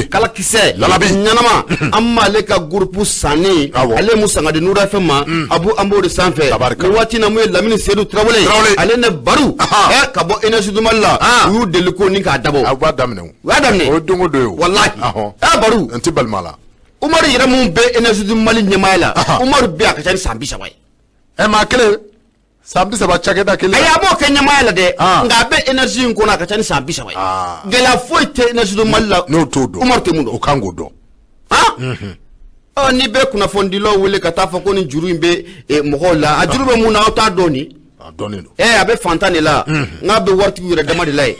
Kalakisɛ Lalabi. Ɲanama, an b'ale ka groupe sanni, Awɔ. ale mu sanga di Nuru FM ma, Abu, an b'o de sanfɛ. Tabarikala. Nin waati na, mun ye Lamini Seydou Tarawele, Tarawele. ale ne Baru ka bɔ Énergie du Mali la, u y'u deli ko ni k'a dabɔ. A b'a daminɛ o. U y'a daminɛ. O ye don o don ye o. Walahi. Ahɔn. Baru, N tɛ balima la. Umaru yɛrɛ mun bɛ Énergie du Mali ɲɛmaaya la, Umaru bɛ, a ka ca ni san 30 ye. Ɛ, maa kelen, san 30, cakɛda kelen. Ayi, a b'o kɛ ɲɛmaaya la dɛ, nka a bɛ énergie in kɔnɔ, a ka ca ni san 30 ye. Gɛlɛya foyi tɛ Énergie du Mali la. N'o t'o dɔn. Umaru tɛ mun dɔn. O kan k'o dɔn. Han, ɔ, n'i bɛ kunnafonidilaw wele ka taa fɔ ko nin juru in bɛ mɔgɔw la, a juru bɛ mun na, aw t'a dɔn nin. A dɔnnen don. A bɛ fantan de la, n'a bɛ waritigiw yɛrɛ dama de la ye.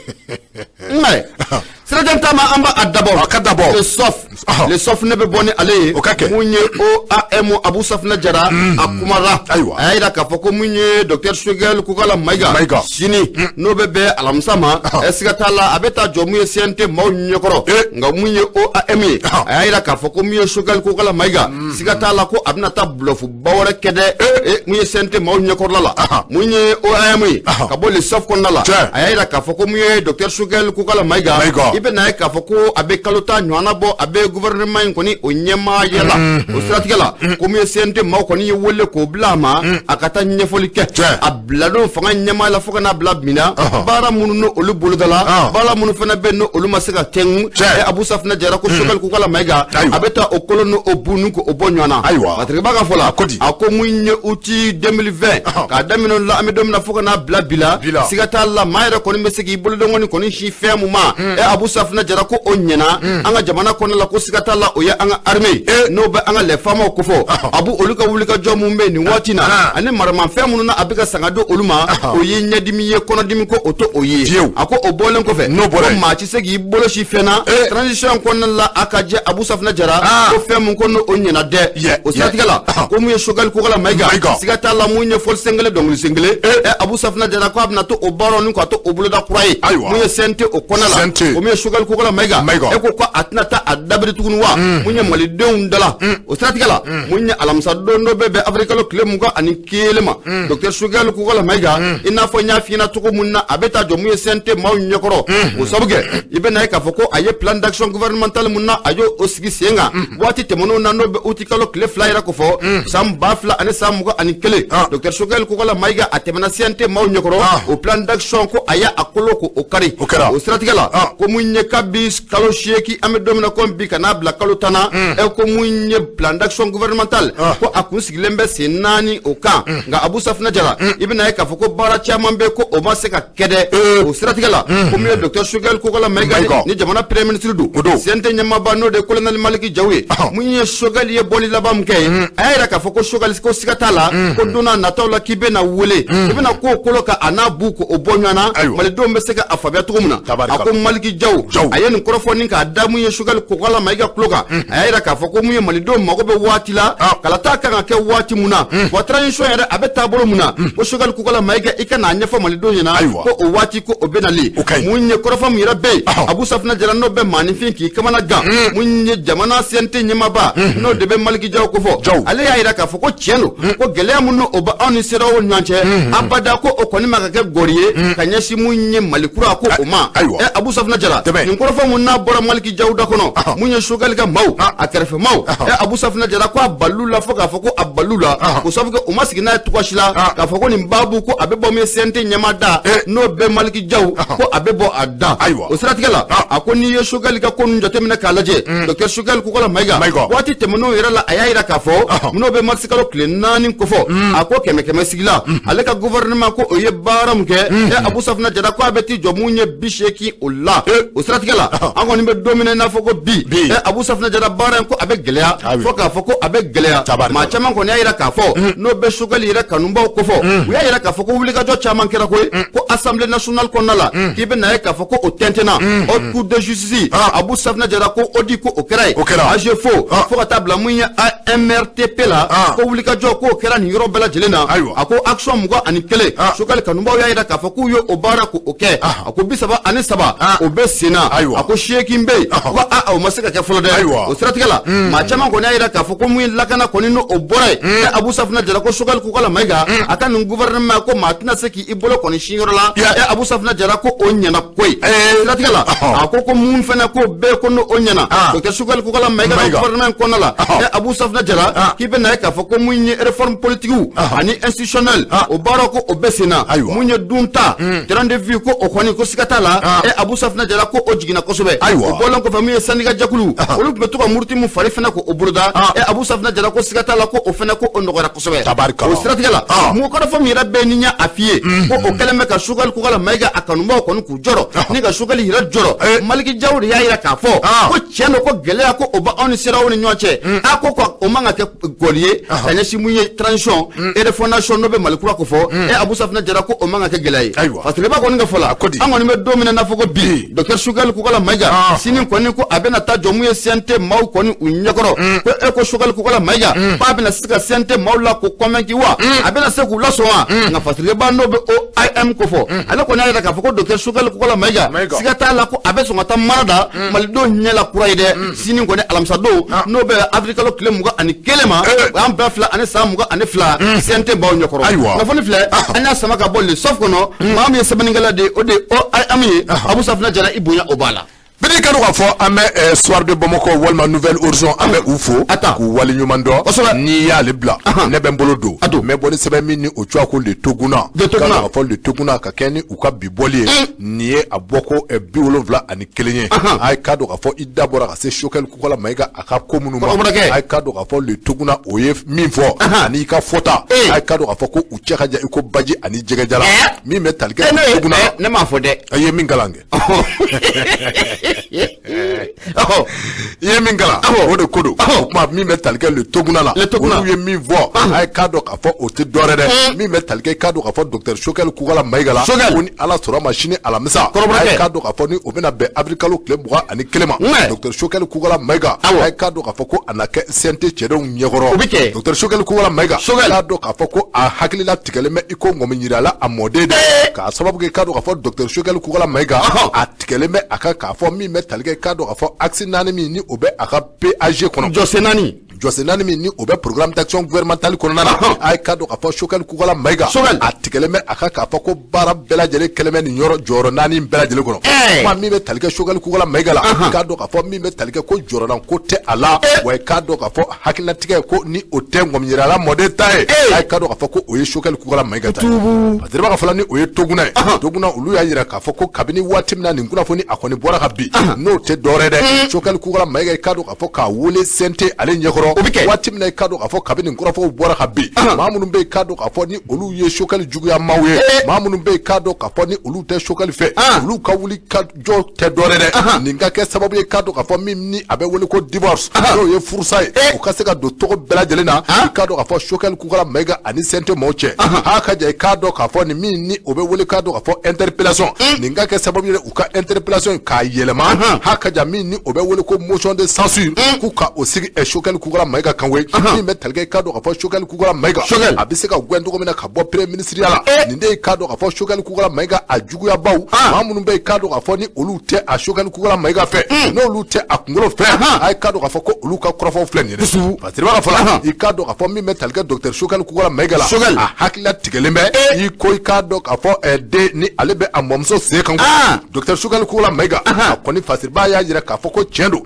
Nka sirajan taama, an b'a dabɔ. A ka dabɔ. Le sof. Le sof, ne bɛ bɔ ni ale ye. O ka kɛ. Mun ye OAM, Abu Safinɛ Jara, a kumara. Ayiwa. A y'a jira k'a fɔ ko mun ye docteur Choguel Kokala Mayiga. Mayiga. Sini n'o bɛ bɛn alamisa ma, siga t'a la, a bɛ taa jɔ mun ye CNT maaw ɲɛkɔrɔ. Nka mun ye OAM ye, a y'a jira k'a fɔ ko mun ye Choguel Kokala Mayiga, siga t'a la ko a bɛna taa bluff ba wɛrɛ kɛ dɛ mun ye CNT maaw ɲɛkɔrɔla la. Mun ye OAM ye, ka bɔ le sof kɔnɔna la, a y'a jira k'a fɔ ko mun ye docteur Choguel Kokala Mayiga, Mayiga. I bɛ na ye k'a fɔ ko a bɛ kalo 10 ɲɔgɔnna bɔ, a bɛ gouvernement in kɔni o ɲɛmaaya la. O siratigɛ la, ko mun ye CNT maaw kɔni ye wele k'o bila a ma, a ka taa ɲɛfɔli kɛ. A biladon fanga ɲɛmaaya la fo ka n'a bila bi na, baara minnu n'o olu bolodala, baara minnu fana bɛ yen n'o olu ma se ka tɛnku. Abu Safinɛ Jara ko Choguel Kokala Mayiga, Ayiwa. a bɛ taa o kolo n'o bu ni k'o bɔ ɲɔgɔn na. Ayiwa. Patrick Ba ka fɔ la, A ko di? A ko mun ye août 2020, k'a daminɛ o la, an bɛ don min na, fo ka n'a bila bi la, Bi la. siga t'a la, maa yɛrɛ kɔni bɛ se k'i bolodenkɔni kɔni si fɛn mun ma. Abu Safinɛ Jara ko o ɲɛna an ka jamana kɔnɔ la, ko siga t'a la, o ye an ka armée, n'o bɛ an ka les FAMaw kofɔ, Abu, olu ka wulikajɔ mun bɛ nin waati na, ani maramafɛn minnu na a bɛ ka sanga di olu ma, o ye ɲɛdimi ye, kɔnɔdimi, ko o to o ye. Fiyewu. A ko o bɔlen kɔfɛ, N'o bɔra ko yen. maa tɛ se k'i bolo si fɛn na transition kɔnɔna la, a ka jɛ Abu Safinɛ Jara, ko fɛn mun ko n'o ɲɛna dɛ. O siratigɛ la, ko mun ye Choguel Kokala Mayiga, Mayiga. siga t'a la, mun ye fɔli sen kelen, dɔnkili sen kelen, Abu Safinɛ Jara ko a bɛna to o baaraw ni k'a to o boloda kura ye. Ayiwa. Mun ye CNT o kɔnɔna la, CNT. o mun ye Choguel Kokala Mayiga, Mayiga. e ko a tɛna taa a dabiri tuguni wa? Mun ye malidenw dala, o siratigɛ la, mun ye alamisa don dɔ bɛ bɛn avril kalo tile 21 ma, docteur Choguel Kokala Mayiga, i n'a fɔ n y'a f'i ɲɛna cogo mun na, a bɛ taa jɔ mun ye CNT maaw ɲɛkɔrɔ. O sabu kɛ, i bɛ na ye k'a fɔ ko a ye plan d'action gouvernemental mun na, a y'o o sigi sen kan waati tɛmɛnenw na, n'o bɛ août kalo tile 2 yɛrɛ kofɔ san 2021. Docteur Choguel Kokala Mayiga, a tɛmɛna CNT maaw ɲɛkɔrɔ, o plan d'action, ko a y'a kolo ko o kari. O kɛra. O siratigɛ la, ko mun ye kabi kalo 8, an bɛ don min na komi bi, ka n'a bila kalo 10 na, ko mun ye plan d'action gouvernemental, ko a kun sigilen bɛ sen naani o kan. Nka Abu Safinɛ Jara, i bɛna ye k'a fɔ ko baara caman bɛ, ko o ma se ka kɛ dɛ. O siratigɛ la, ko mun ye docteur Choguel Kokala Mayiga, Mayiga. ni jamana premier ministre don, O don. CNT ɲɛmaaba, n'o de ye colonel Maliki Jaw ye, mun ye Choguel ye bɔli laban min kɛ ye, a y'a yira k'a fɔ ko Choguel ko siga t'a la, ko don n'a nataw la, k'i bɛna wele, i bɛna ko kolo ka a n'a bu ko o bɔ ɲɔgɔn na, Ayiwa. malidenw bɛ se ka a faamuya cogo min na. Tabarikala. A ko Maliki Jaw, Jaw. a ye nin kɔrɔfɔ ni k'a da mun ye Choguel Kokala Mayiga tulo kan. A y'a yira k'a fɔ ko mun ye malidenw mago bɛ waati la, kalata kan ka kɛ waati mun na, wa transition yɛrɛ a bɛ taabolo mun na, ko Choguel Kokala Mayiga, i ka n'a ɲɛfɔ malidenw ɲɛna, Ayiwa. ko o waati ko o bɛ nalen. O ka ɲi. Mun ye kɔrɔfɔ mun yɛrɛ bɛ yen, Abu Safinɛ Jara, n'o bɛ maaninfin k'i kamana gan, mun ye jamana CNT ɲɛmaaba, n'o de bɛ Maliki Jaw kofɔ, Jaw. ale y'a yira k'a fɔ ko tiɲɛ don, ko gɛlɛya mun n'o bɛ anw ni CEDEAO ni ɲɔgɔn cɛ, abada ko o kɔni ma ka kɛ gɔri ye ka ɲɛsin mun ye Mali kura ko o ma. Ayiwa. Abu Safinɛ Jara, Tɛmɛ. nin kɔrɔfɔ mun n'a bɔra Maliki Jaw da kɔnɔ, mun ye Choguel ka maaw, a kɛrɛfɛ maaw, Abu Safinɛ Jara ko a balilu la, fo k'a fɔ ko a balilu la, o sabu kɛ u ma sigi n'a ye cogoya si la k'a fɔ ko nin baabu ko a bɛ bɔ min ye CNT ɲɛmaa da, n'o bɛ Maliki Jaw, ko a bɛ bɔ a da. Ayiwa. O siratigɛ la, a ko n'i ye Choguel ka ko ninnu jateminɛ k'a lajɛ, docteur Choguel Kokala Mayiga, Mayiga. waati tɛmɛnenw yɛrɛ la, a y'a yira k'a fɔ n'o bɛ mars kalo tile 4 kofɔ, a ko kɛmɛ kɛmɛ sigi la, ale ka gouvernement ko o ye baara mun kɛ, Abu Safinɛ Jara ko a bɛ t'i jɔ mun ye 80 o la. O siratigɛ la, an kɔni bɛ don min na i n'a fɔ ko bi, Bi. Abu Safinɛ Jara, baara in ko a bɛ gɛlɛya, Ayiwa. fo k'a fɔ ko a bɛ gɛlɛya. Tabarikala. Maa caman kɔni y'a yira k'a fɔ n'o bɛ Choguel yɛrɛ kanubaw kofɔ, u y'a yira k'a fɔ ko wulikajɔ caman kɛra koyi, ko assemblée nationale kɔnɔna la, k'i bɛ na ye k'a fɔ ko o tɛntɛnna, haute cour de justice, Abu Safinɛ Jara ko o di ko o kɛra yen, O kɛra. AGFO, fo ka taa bila mun ye AMRTP la, ko wulikajɔ k'o kɛra nin yɔrɔ bɛɛ lajɛlen na. Ayiwa. A ko action 21, Choguel kanubaw y'a yira k'a fɔ k'u ye o baara ko o kɛ, a ko 33 o bɛ sen na, Ayiwa. a ko 8 bɛ yen, ko o ma se ka kɛ. kɛ fɔlɔ dɛ. Ayiwa. O siratigɛ la, maa caman kɔni y'a jira k'a fɔ ko mun ye lakana kɔni n'o o bɔra yen, Abu Safina Jara ko Choguel Kokala Mayiga a ka nin gouvernement ko maa tɛna se k'i bolo kɔni sin yɔrɔ la. Abu Safina Jara ko o ɲɛna koyi. Siratigɛ la, a ko ko mun fana ko bɛɛ ko n'o ɲɛna, docteur Choguel Kokala Mayiga ka gouvernement kɔnɔna la, Abu Safina Jara k'i bɛ na ye k'a fɔ ko mun ye réforme politique ani institutionnelle, o baara ko o bɛɛ sen na. Mun ye dunta terrain de vie ko o kɔni ko siga t'a la, Abu Safina Jara ko o jiginna kosɛbɛ. O bɔlen kɔfɛ, mun ye syndicat jɛkulu, olu tun bɛ to ka muruti mun fari fana ko o boloda, Abu Safina Jara ko siga t'a la ko o fana ko o nɔgɔyara kosɛbɛ. O siratigɛ la, mɔgɔ kɔrɔfɔ min yɛrɛ bɛ ni ɲɛ a f'i ye ko o kɛlen bɛ ka Choguel Kokala Mayiga a kanubaw kɔni k'u jɔrɔ ni ka Choguel yɛrɛ jɔrɔ. Maliki Jaw de y'a jira k'a fɔ ko tiɲɛ don ko gɛlɛya ko o b'anw ni CEDEAO ni ɲɔgɔn cɛ, a ko ko o man ka kɛ gɔli ye ka ɲɛsin mun ye transition et refondation n'o bɛ Mali kura ko fɔ. Abu Safina Jara ko o man ka kɛ gɛlɛya ye. Fasiriba kɔni ka fɔ la, an kɔni bɛ don min na n'a fɔ ko bi, docteur Choguel Kokala Mayiga sini kɔni ko a bɛna taa jɔ mun ye CNT maaw kɔni u ɲɛkɔrɔ, ko e ko Choguel Kokala Mayiga k'a bɛna se ka CNT maaw la ko convaincu wa, a bɛna se k'u lasɔn wa? Nka Fasiriba n'o bɛ OIM ko fɔ, ale kɔni y'a jira k'a fɔ ko docteur Choguel Kokala Mayiga siga t'a la ko a bɛ sɔn ka taa mara da malidenw ɲɛ la kura ye dɛ. Sini kɔni alamisa don n'o bɛ avril kalo tile 21 ma, o y'an 2022 CNT maaw ɲɛkɔrɔ. Kunnafoni filɛ, an y'a sama ka bɔ Le Soft kɔnɔ. Maa min ye sɛbɛnnikɛla de ye, o de ye OIM ye. Abu Safina Jara, i bonya o b'a la. Bɛɛ ka k'a fɔ an bɛ Soir de Bamako walima Nouvel Horizon, an bɛ u fo k'u waleɲuman dɔn. N'i y'ale bila, ne bɛ n bolo don n bɛ bɔ ni sɛbɛn min ni o cogoya ko Le Toguna, k'a fɔ Le Toguna ka kɛ ni u ka bi bɔli ye nin ye a bɔ ko 71 ye. A ye k'a dɔn k'a fɔ i da bɔra ka se Choguel Kokala Mayiga a ka ko minnu ma, a ye k'a dɔn k'a fɔ Le Toguna o ye min fɔ ani i ka fɔta, a ye k'a dɔn k'a fɔ ko u cɛ ka jan i ko baji ani jɛgɛjala min bɛ tali kɛ Toguna. Ne m'a fɔ dɛ. I ye min kalan kɛ, i ye min kalan, o de ko don. O tuma min bɛ tali kɛ Le Toguna la, olu ye min fɔ, a ye k'a dɔn k'a fɔ o tɛ dɔwɛrɛ dɛ, min bɛ tali kɛ k'a dɔn k'a fɔ docteur Choguel Kokala Mayiga la, ko ni Ala sɔrɔ ma sini alamisa, a ye k'a dɔn k'a fɔ ni o bɛna bɛn avril kalo tile 21 ma, docteur Choguel Kokala Mayiga, a ye k'a dɔn k'a fɔ ko a na kɛ CNT cɛdenw ɲɛkɔrɔ. Docteur Choguel Kokala Mayiga, k'a dɔn k'a fɔ ko a hakilila tigɛlen bɛ i ko ŋɔmi yirala a mɔden dɛ, k'a sababu kɛ k'a dɔn k'a fɔ docteur Choguel Kokala Mayiga a tigɛlen bɛ a kan k'a fɔ min bɛ tali kɛ k'a dɔn k'a fɔ axe 4 min ni o bɛ a ka PAG kɔnɔ, jɔsen 4, jɔsen 4 min ni o bɛ programme d'action gouvernementale kɔnɔna na, a ye k'a dɔn k'a fɔ Choguel Kokala Mayiga a tigɛlen bɛ a kan k'a fɔ ko baara bɛɛ lajɛlen kɛlen bɛ nin yɔrɔ jɔyɔrɔ 4 bɛɛ lajɛlen kɔnɔ. Kuma min bɛ tali kɛ Choguel Kokala Mayiga la, k'a dɔn k'a fɔ min bɛ tali kɛ ko jɔyɔrɔnan ko tɛ a la, wa k'a dɔn k'a fɔ hakililatigɛ ko ni o tɛ ŋɔmi mɔden ta ye, a ye k'a dɔn k'a fɔ ko o ye Choguel Kokala Mayiga ta ye. Fasiriba ka fɔla ni o ye Toguna ye, Toguna olu y'a jira k'a fɔ ko kabini waati min na nin kunnafoni a kɔni bɔra ka bin, n'o tɛ dɔwɛrɛ dɛ, Choguel Kokala Mayiga k'a dɔn k'a fɔ k'a wele CNT ale ɲɛkɔrɔ, waati min na i k'a dɔn k'a fɔ kabini nin kɔrɔfɔw bɔra ka bin, maa minnu bɛ yen k'a dɔn k'a fɔ ni olu ye Choguel juguya maaw ye, maa minnu bɛ yen k'a dɔn k'a fɔ ni olu tɛ Choguel fɛ, olu ka wuli ka jɔ tɛ dɔwɛrɛ dɛ, nin ka kɛ sababu ye k'a dɔn k'a fɔ min ni a bɛ wele ko divorce, n'o ye furusa ye, u ka se ka don tɔgɔ bɛɛ lajɛlen na, i k'a dɔn k'a fɔ Choguel Kokala Mayiga ani CNT maaw cɛ. Ha ka ja, i k'a dɔn k'a fɔ nin min ni o bɛ wele k'a dɔn k'a fɔ interpellation, nin ka kɛ sababu ye u ka interpellation k'a yɛlɛma. Ha ka ja, min ni o bɛ wele ko motion de censure, k'u ka o sigi Choguel Kokala Mayiga kan koyi, min bɛ tali kɛ k'a dɔn k'a fɔ Choguel Kokala Mayiga a bɛ se ka gɛn cogo min na ka bɔ premier ministre ya la. Nin de ye k'a dɔn k'a fɔ Choguel Kokala Mayiga a juguya baw, maa minnu bɛ yen k'a dɔn k'a fɔ ni olu tɛ a Choguel Kokala Mayiga fɛ, n'olu tɛ a kunkolo fɛ, a ye k'a dɔn k'a fɔ ko olu ka kɔrɔfɔw filɛ nin ye dɛ. Fasiriba ka fɔ la, i k'a dɔn k'a fɔ min bɛ tali kɛ docteur Choguel Kokala Mayiga la, a hakilila tigɛlen bɛ i ko i k'a dɔn k'a fɔ den ni ale bɛ a mɔmuso sen kan. Docteur Choguel Kokala Mayiga a kɔni Fasiriba y'a jira k'a fɔ ko tiɲɛ don,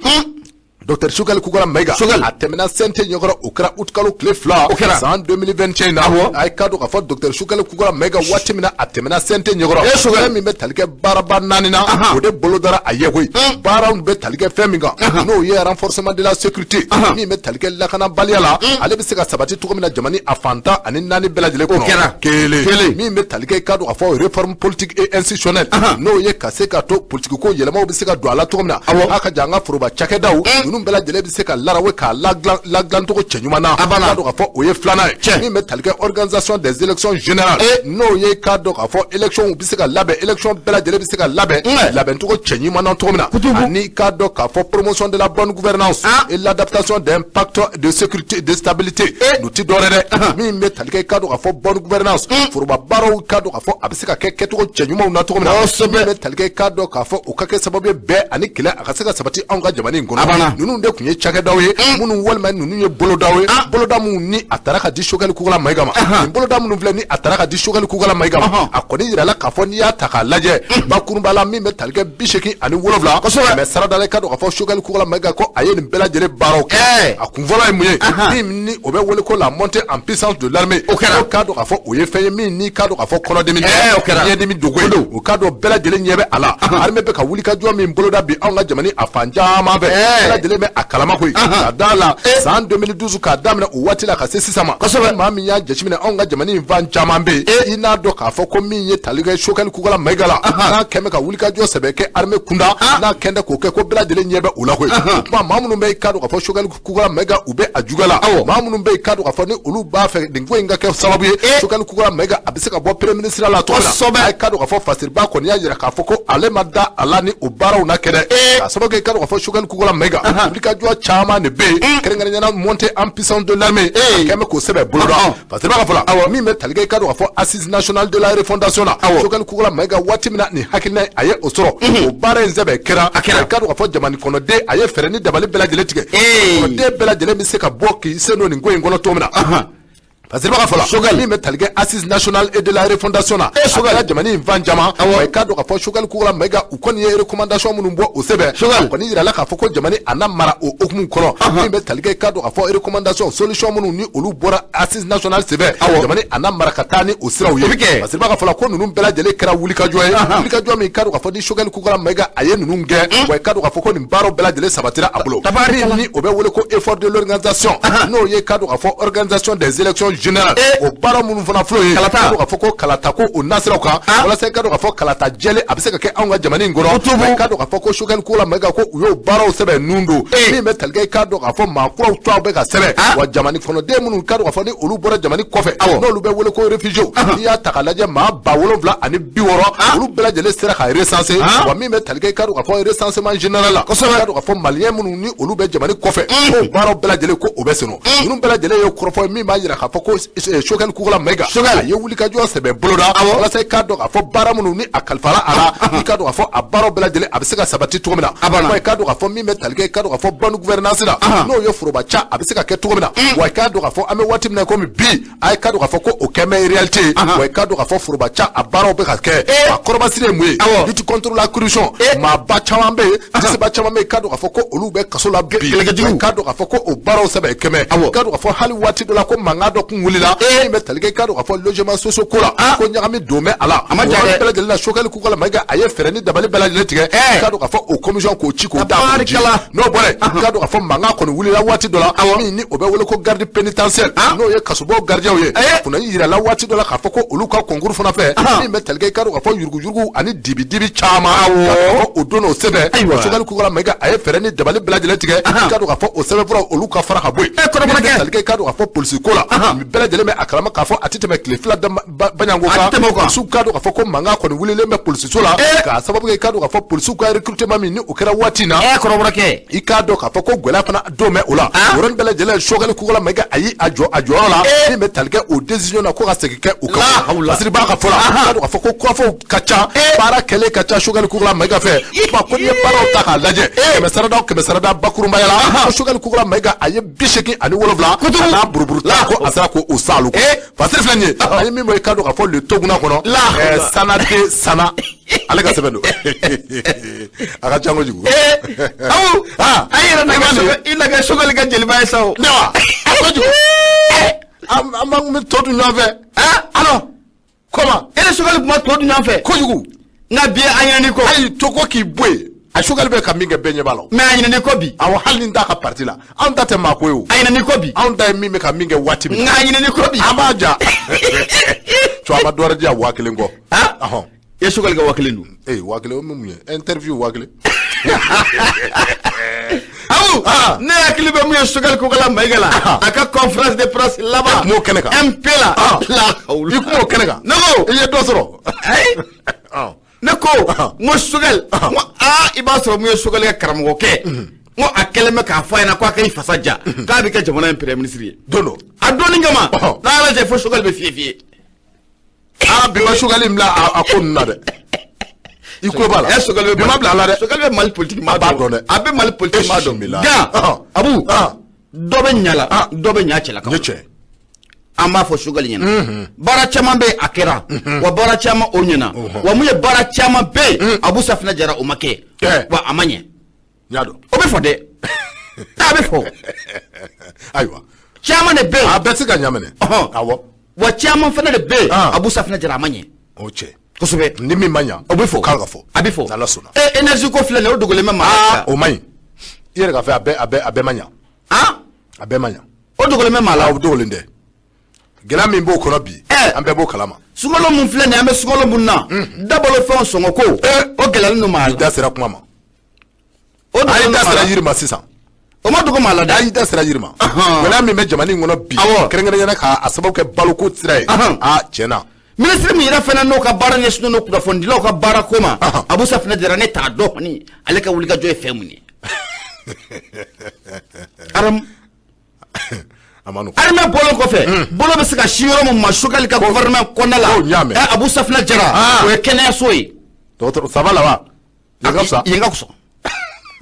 docteur Choguel Kokala Mayiga a tɛmɛna CNT ɲɛkɔrɔ, o kɛra août kalo tile 2 san 2021 na. A ye k'a dɔn k'a fɔ docteur Choguel Kokala Mayiga waati min na a tɛmɛna CNT ɲɛkɔrɔ, fɛn min bɛ tali kɛ baaraba 4 na, o de bolodara a ye koyi. Baaraw bɛ tali kɛ fɛn min kan, n'o ye renforcement de la sécurité, min bɛ tali kɛ lakanabaliya la, ale bɛ se ka sabati cogo min na jamana a fan 14 bɛɛ lajɛlen kɔnɔ. Kelen min bɛ tali kɛ k'a dɔn k'a fɔ réforme politique et institutionnelle, n'o ye ka se ka to politique ko yɛlɛmaw bɛ se ka don a la cogo min na, a ka jan an ka foroba cakɛdaw ninnu Ninnu bɛɛ lajɛlen bɛ se ka larawe k'a ladilancogo cɛɲuman na. A banna. K'a dɔn k'a fɔ o ye filanan ye. Tiɲɛ. Min bɛ tali kɛ organisation des élections générales. N'o ye k'a dɔn k'a fɔ élection bɛ se ka labɛn, élection bɛɛ lajɛlen bɛ se ka labɛn labɛncogo cɛɲuman na cogo min na. Kutubu. Ani k'a dɔn k'a fɔ promotion de la bonne gouvernance et l'adaptation d'un pacte de sécurité de stabilité. Nin tɛ dɔwɛrɛ dɛ, min bɛ tali kɛ k'a dɔn k'a fɔ bonne gouvernance, foroba baaraw k'a dɔn k'a fɔ a bɛ se ka kɛ kɛcogo cɛɲumanw na cogo min na. Min bɛ tali kɛ k'a dɔn k'a fɔ o ka kɛ sababu ye bɛn ani kɛlɛ a ka se ka sabati anw ka jamana in kɔnɔ. A banna. Ninnu de tun ye cakɛdaw ye minnu walima ninnu ye bolodaw ye, boloda minnu ni a taara ka di Choguel Kokalla Maïga ma. Nin boloda minnu filɛ ni a taara ka di Choguel Kokalla Maïga ma, a kɔni yirala k'a fɔ n'i y'a ta k'a lajɛ bakurunba la, min bɛ tali kɛ 87, kɛmɛ sarada la, i k'a dɔn k'a fɔ Choguel Kokalla Maïga ko a ye nin bɛɛ lajɛlen baaraw kɛ. A kun fɔlɔ ye mun ye? Min ni o bɛ wele ko la montée en puissance de l'armée. O kɛra. O k'a dɔn k'a fɔ o ye fɛn ye min ni k'a dɔn k'a fɔ kɔnɔdimi Ɛɛ, o kɛra. ɲɛdimi dogo ye. O k'a dɔn bɛɛ lajɛlen ɲɛ bɛ a la, armée bɛ ka wulikajɔ min boloda bi anw ka jamana a fan caman fɛ, bɛɛ lajɛlen bɛ a kalama koyi. Ka da la san 2012 k'a daminɛ o waati la ka se sisan ma, maa min y'a jateminɛ anw ka jamana in fan caman bɛ yen, i n'a dɔn k'a fɔ ko min ye tali kɛ Choguel Kokalla Maïga la, n'a kɛn bɛ ka wulikajɔ sɛbɛ kɛ armée kunda, n'a kɛn tɛ k'o kɛ, ko bɛɛ lajɛlen ɲɛ bɛ o la koyi. O tuma maa minnu bɛ i k'a dɔn k'a fɔ Choguel Kokalla Maïga u bɛ a juguya la, maa minnu bɛ yen k'a dɔn k'a fɔ ni olu b'a fɛ nin ko in ka kɛ sababu ye Choguel Kokalla Maïga a bɛ se ka bɔ premier ministre la cogo min na, a ye k'a dɔn k'a fɔ Fasiriba kɔni y'a jira k'a fɔ ko ale ma da a la ni o baaraw na kɛ dɛ, k'a sababu kɛ k'a dɔn k'a fɔ Choguel Kokalla Maïga wulikajɔ caman de bɛ yen, kɛrɛnkɛrɛnnenya la montée en puissance de l'armée, a kɛn bɛ k'o sɛbɛn boloda. Fasiriba ka fɔ la, min bɛ tali kɛ k'a dɔn k'a fɔ assise nationale de la refondation na, Choguel Kokalla Maïga waati min na nin hakilina a ye o sɔrɔ, o baara in sɛbɛn kɛra. A kɛra k'a dɔn k'a fɔ jamana kɔnɔden a ye fɛɛrɛ ni dabali bɛɛ lajɛlen tigɛ, kɔnɔden bɛɛ lajɛlen bɛ se ka bɔ k'i sen don nin ko in kɔnɔ cogo min na. Fasiriba ka fɔ la, Choguel. Min bɛ tali kɛ assise nationale et de la refondation na, a kɛra jamana in fan caman wa. I k'a dɔn k'a fɔ Choguel Kokalla Maïga u kɔni ye recommandation minnu bɔ o sɛbɛn, Choguel. a kɔni yirala k'a fɔ ko jamana a na mara o hukumu kɔnɔ. Min bɛ tali kɛ k'a dɔn k'a fɔ recommandation solution minnu ni olu bɔra assise nationale sɛbɛn, jamana a na mara ka taa ni o siraw ye. O bɛ kɛ. Fasiriba ka fɔ la ko ninnu bɛɛ lajɛlen kɛra wulikajɔ ye, wulikajɔ min k'a dɔn k'a fɔ ni Choguel Kokalla Maïga a ye ninnu kɛ wa, i k'a dɔn k'a fɔ ko nin baaraw bɛɛ lajɛlen sabatira a bolo. Tabarikala. Min ni o bɛ wele ko effort de l'organisation, n'o ye k'a dɔn k'a fɔ organisation des élections générales, o baara minnu fana filɛ o ye, Kalata. k'a dɔn k'a fɔ ko kalata ko o nasiraw kan, walasa i k'a dɔn k'a fɔ kalata jɛlen a bɛ se ka kɛ anw ka jamana in kɔnɔ. Kutubu. Wa i k'a dɔn k'a fɔ ko Choguel Kokalla Maïga ko u y'o baaraw sɛbɛn nun don. Min bɛ tali kɛ i k'a dɔn k'a fɔ maa kuraw tɔw bɛ ka sɛbɛn wa, jamana kɔnɔden minnu k'a dɔn k'a fɔ ni olu bɔra jamana kɔfɛ, n'olu bɛ wele ko réfugiés, n'i y'a ta k'a lajɛ maa 70,060, olu bɛɛ lajɛlen sera ka recenser. Wa min bɛ tali kɛ i k'a dɔn k'a fɔ recensement général la, i k'a dɔn k'a fɔ malien minnu ni olu bɛ jamana kɔfɛ, k'o baaraw bɛɛ lajɛlen ko o bɛ sen nɔ. Ninnu bɛɛ lajɛlen ye kɔrɔfɔ ye min b'a jira k'a fɔ ko Choguel Kokalla Maïga Choguel. a ye wulikajɔ sɛbɛn boloda walasa i k'a dɔn k'a fɔ baara minnu ni a kalifara a la, i k'a dɔn k'a fɔ a baaraw bɛɛ lajɛlen a bɛ se ka sabati cogo min na. A banna. Wa i k'a dɔn k'a fɔ min bɛ tali kɛ i k'a dɔn k'a fɔ bonne gouvernance la, n'o ye foroba ca a bɛ se ka kɛ cogo min na. Wa i k'a dɔn k'a fɔ an bɛ waati min na komi bi, a ye k'a dɔn k'a fɔ ko o kɛn bɛ réalité ye. Wa i k'a dɔn k'a fɔ foroba ca a baaraw bɛ ka kɛ. A kɔrɔbasiri ye mun ye? Lutte contre la corruption, maaba caman bɛ yen, disiba caman bɛ yen, i k'a dɔn k'a fɔ ko olu bɛ kaso la bi. Kɛlɛkɛjugu. Wa i k'a dɔn k'a fɔ ko o baaraw sɛbɛn kɛmɛ, i k'a dɔn k'a fɔ hali waati dɔ la ko mankan dɔ kun wulila min bɛ tali kɛ i k'a dɔn k'a fɔ logement sociaux ko la, ko ɲagami don bɛ a la. A ma ja O dɛ. yɔrɔ bɛɛ lajɛlen na, Choguel Kokalla Maïga a ye fɛɛrɛ ni dabali bɛɛ lajɛlen tigɛ, i k'a dɔn k'a fɔ o commission k'o ci k'o da k'o ji. Tabarikala. N'o bɔra yen, i k'a dɔn k'a fɔ mankan kɔni wulila waati dɔ la min ni o bɛ wele ko garde pénitentiaire, n'o ye kasobon gardien ye, kunnafoni yirala waati dɔ la k'a fɔ ko olu ka concours fana fɛ, min bɛ tali kɛ i k'a dɔn k'a fɔ yuruguyurugu ani dibi-dibi caman, k'a fɔ o don o sɛbɛn, Choguel Kokalla Maïga a ye fɛɛrɛ ni dabali bɛɛ lajɛlen tigɛ, i k'a dɔn k'a fɔ o sɛbɛnfuraw olu ka fara ka bɔ yen. Kɔrɔbɔrɔkɛ. Min bɛ tali kɛ i k'a dɔn k'a fɔ polisi ko la, nin bɛɛ lajɛlen bɛ a kalama k'a fɔ a tɛ tɛmɛ tile 2 baɲanko A kan, tɛ tɛmɛ o kan. Polisiw k'a dɔn k'a fɔ ko mankan kɔni wulilen bɛ polisiso la, k'a sababu kɛ i k'a dɔn k'a fɔ polisiw ka recrutement min ni o kɛra waati in na, Kɔrɔbɔrɔkɛ. i k'a dɔn k'a fɔ ko gɛlɛya fana don bɛ o la. O yɔrɔnin bɛɛ lajɛlen Choguel Kokalla Maïga a y'i a jɔ a jɔyɔrɔ la, min bɛ tali kɛ o décision na ko ka segin kɛ o kan. La hawla. Fasiri b'a ka fɔ la, i k'a dɔn k'a fɔ ko kɔrɔfɔw ka ca, baara kɛlen ka ca Choguel Kokalla Maïga fɛ. Kuma ko n'i ye baaraw ta k'a lajɛ, kɛmɛ sarada o kɛmɛ sarada, bakurunbaya la, ko Choguel Kokalla Maïga a ye 87 a n'a buruburu ta ko a sera k'o sa olu kɔ. Fasiri filɛ nin ye, an ye min bɔ i k'a dɔn k'a fɔ le Toguna kɔnɔ, La hawla. Sanade Sana ale ka sɛbɛn don, a ka ca kojugu. Awo. Ah. A yɛrɛ na kɛ Choguel, i na kɛ Choguel ka jeliba ye sa o. Ne wa kojugu, an b'an bɛ tɔ dun ɲɔgɔn fɛ. Alors comment? E ni Choguel tun ma tɔ dun ɲɔgɔn fɛ. Kojugu. Nka bi a ɲinɛn'i kɔ. Hali to ko k'i bɔ yen, a Choguel bɛ ka min kɛ bɛɛ ɲɛ b'a la o. Mais a ɲinɛn'i kɔ bi. Awɔ, hali ni n t'a ka parti la, anw ta tɛ maa ko ye o. A ɲinɛn'i kɔ bi. Anw ta ye min bɛ ka min kɛ waati min na. Nka a ɲinɛn'i kɔ bi. An b'a ja to a ma dɔ wɛrɛ di yan 1000 kɔ. Ɔhɔn. I ye Choguel ka 1000 dun. Ee, 1000 o min mun ye interview 1000. Abu, ne hakili bɛ mun ye Choguel Kokalla Maïga la, a ka conférence de presse laban. I kun b'o kɛnɛ kan. MP la. La I kun b'o kɛnɛ kan. Ne ko. I ye dɔ sɔrɔ. Ayi. Ne ko n ko Choguel, n ko aa, i b'a sɔrɔ mun ye Choguel ka karamɔgɔkɛ, n ko a kɛlen bɛ k'a fɔ a ɲɛna ko a ka i fasa ja, k'a bɛ kɛ jamana in premier ministre ye. Don dɔ. A dɔnni kama, n'a y'a lajɛ fo Choguel bɛ fiyɛ fiyɛ. Aa, bi ma Choguel in bila a ko ninnu na dɛ. I tulo b'a la. Ɛ, Choguel bɛ Bi ma bila a la dɛ. Choguel bɛ Mali politique maa A b'a dɔn dɛ. A bɛ Mali politique maa dɔn. Bismillah. Gan, Abu, dɔ bɛ ɲa la, dɔ bɛ ɲa cɛlakaw. N ye tiɲɛ. An b'a fɔ Choguel ɲɛna, baara caman bɛ yen a kɛra, wa baara caman o ɲɛna, wa mun ye baara caman bɛ yen, Abu Safinɛ Jara, o ma kɛ, wa a ma ɲɛ. N y'a dɔn. O bɛ fɔ dɛ, a bɛ fɔ. Ayiwa. Caman de bɛ yen. A bɛɛ tɛ se ka ɲa minɛ. Awɔ. Wa caman fana de bɛ yen, Abu Safinɛ Jara, a ma ɲɛ. O cɛ. Kosɛbɛ. Ni min ma ɲa. O bɛ fɔ. Kan ka fɔ. A bɛ fɔ. N'Ala sɔnna. E, énergie ko filɛ nin ye, o dogolen bɛ maa la. O man ɲi. I yɛrɛ ka fɛ a bɛɛ ma ɲa. A bɛɛ ma ɲa. O dogolen bɛ maa la. O dogolen tɛ. Gɛlɛya min b'o kɔnɔ bi, an bɛɛ b'o kalama. Sunkalo mun filɛ nin ye, an bɛ sunkalo mun na, dabalo fɛnw sɔngɔ ko, o gɛlɛyalen don maa la. I da sera kuma ma. O A dogolen y'i don da maa sera la. yiri ma sisan. O ma dogo maa la dɛ. A y'i da sera yiri ma. Gɛlɛya min bɛ jamana in kɔnɔ bi, kɛrɛnkɛrɛnnenya la k'a sababu kɛ baloko sira ye. Aa, tiɲɛ na. Minisiri min yɛrɛ fana n'o ka baara ɲɛsinnen don kunnafonidilaw ka baara ko ma, Abu Safinɛ Jara, ne t'a dɔn kɔni ale ka wulikajɔ ye fɛn mun ye. Aram A ma nɔgɔn. Armée bɔlen kɔfɛ, bolo bɛ se ka si yɔrɔ min ma Choguel ka gouvernement kɔnɔna la, n y'a mɛn. Ɛ, Abu Safinɛ Jara, o ye kɛnɛyaso ye. Dɔgɔtɔrɔ ça va là-bas. Yen ka fisa. Yen ka fisa.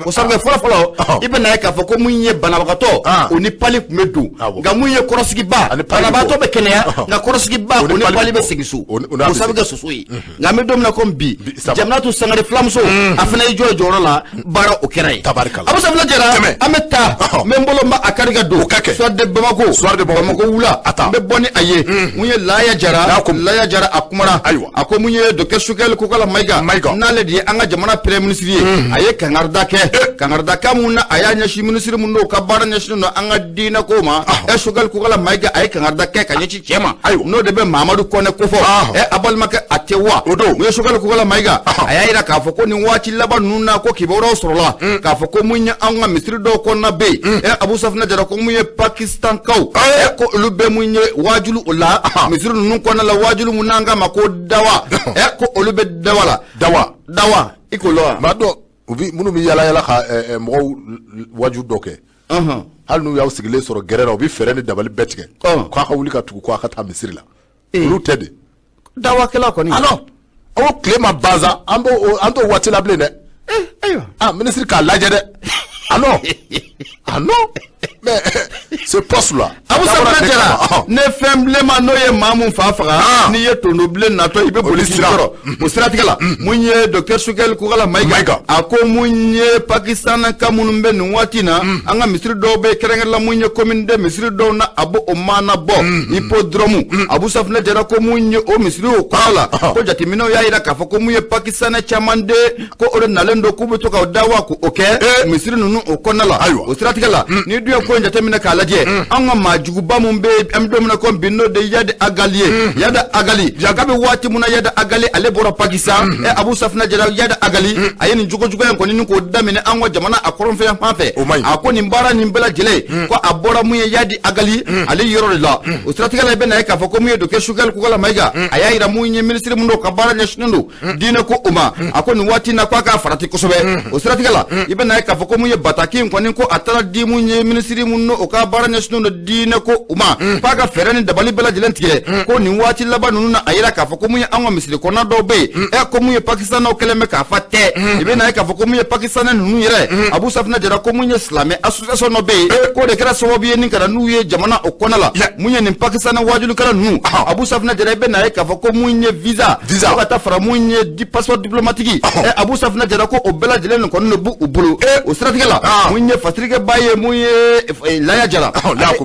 O sabu fɔlɔ fɔlɔ, i bɛ na ye k'a fɔ ko mun ye banabagatɔ, o ni palu tun bɛ don, nka mun ye kɔrɔsigiba, Ani palu bɛ banabagatɔ bɔ. bɛ kɛnɛya, nka kɔrɔsigiba, o ni palu bɛ segin so, O n'a o bɛ sabu kɛ segin. soso ye. Nka an bɛ don min na komi bi, saba. Jamanatu Sangare filamuso, a fana y'i jɔ jɔyɔrɔ la, baara o kɛra yen. Tabarikala. Abu Safinɛ Jara, Tɛmɛ. an bɛ taa, n bɛ n bolo n b'a kari ka don. O ka kɛ. Soir de Bamako. Soir de Bamako. Bamako wula. A ta. N bɛ bɔ ni a ye. Mun ye Laya Jara. Laya ko. Laya Jara, a kumara. Ayiwa. A ko mun ye docteur Choguel Kokalla Maïga. Maïga. N'ale de ye an ka jamana premier ministre ye. A ye kangarida kɛ. Kangarida kan mun na a y'a ɲɛsin ministre mun n'o ka baara ɲɛsinnen don an ka diinɛ ko ma. Ɛ, Choguel Kokalla Maïga, a ye kangarida kɛ ka ɲɛsin cɛ ma. Ayiwa. N'o de bɛ Mamadu Kɔnɛ kofɔ. Ɛ, a balimakɛ, a tɛ wa. O don. Mun ye Choguel Kokalla Maïga. A y'a yira k'a fɔ ko nin waati laban ninnu na, ko kibaruyaw sɔrɔla k'a fɔ ko mun ye an ka misiri dɔw kɔnɔna bɛ yen. Ɛ, Abu Safinɛ Jara, ko mun ye Pakistankaw. Ɛ, ko olu bɛ mun ye waajulu o la misiri ninnu kɔnɔna la, waajulu mun n'an k'a ma ko dawa. Ɛ, ko olu bɛ dawa la. Dawa. Dawa, i k'o lɔn wa? Maa dɔ u bi minnu bɛ yala yala ka mɔgɔw waju dɔ kɛ. Hali n'u y'aw sigilen sɔrɔ gɛrɛ la, u bɛ fɛɛrɛ ni dabali bɛɛ tigɛ. K'a ka wuli ka tugu, ko a ka taa misiri la. Olu tɛ de. Dawakɛla kɔni. Alors, o tile ma ban sa, an b'o an t'o waati la bilen dɛ. Ayiwa. Ah, ministre k'a lajɛ dɛ. Ah non. Ah non. Mais ce poste là. Abu Safinɛ Jara, ne fɛn bilenma n'o ye maa mun fa faga, n'i ye tondo bilen natɔ, i bɛ boli k'i siran. kɔrɔ. O siratigɛ la, mun ye docteur Choguel Kokalla Maïga, Maïga. a ko mun ye Pakistanka minnu bɛ nin waati in na an ka misiri dɔw bɛ yen, kɛrɛnkɛrɛn la mun ye commune de misiri dɔw na, a b'o o maana bɔ hippodrome. Abu Safinɛ Jara ko mun ye o misiri o kɔrɔ la, ko jateminɛw y'a yira k'a fɔ ko mun ye Pakistanɛ caman de, ko o de nalen don k'u bɛ to ka dawa k'o kɛ misiri ninnu o kɔnɔna la. Ayiwa. O siratigɛ la, ni dun ye ko in jateminɛ k'a lajɛ, an ka maa juguba mun bɛ yen, an bɛ don min na komi bi, n'o de ye Yadi Agali ye. Yadi Agali, kabi waati mun na Yadi Agali ale bɔra Pakistan, ɛ, Abu Safinɛ Jara, Yadi Agali a ye nin jogojuguya in kɔni ni k'o daminɛ an ka jamana a kɔrɔnfɛ yan fɛ. O man ɲi. A ko nin baara nin bɛɛ lajɛlen, ko a bɔra mun ye Yadi Agali ale yɔrɔ de la. O siratigɛ la, i bɛ na ye k'a fɔ ko mun ye docteur Choguel Kokalla Maïga, a y'a yira mun ye minisiri mun n'o ka baara ɲɛsinnen don diinɛ ko o ma, a ko nin waati in na k'a k'a farati kosɛbɛ. O siratigɛ la, i bɛ na ye k'a fɔ ko mun ye bataki in kɔni, ko a taara di mun ye minisiri mun n'o ka baara ɲɛsinnen don diinɛ ko o ma, k'a ka fɛɛrɛ ni dabali bɛɛ lajɛlen tigɛ, ko nin waati laban ninnu na, a yira k'a fɔ ko mun ye an ka misiri kɔnɔna dɔw bɛ yen, ɛ, ko mun ye Pakistanɛw kɛlen bɛ k'a fa tɛ. I bɛ na ye k'a fɔ ko mun ye Pakistanɛ ninnu yɛrɛ, Abu Safinɛ Jara, ko mun ye silamɛ association dɔ bɛ yen, k'o de kɛra sababu ye ni ka na n'u ye jamana o kɔnɔ la. Mun ye nin Pakistanɛ wajulikɛla ninnu, Abu Safinɛ Jara, i bɛ na ye k'a fɔ ko mun ye visa, Visa. fo ka taa fara mun ye di passeport diplomatique, ɛ, Abu Safinɛ Jara, ko o bɛɛ lajɛlen nin kɔni de b'u bolo. O siratigɛ la, mun ye fasirikɛba ye mun ye Laya Jara. Jara,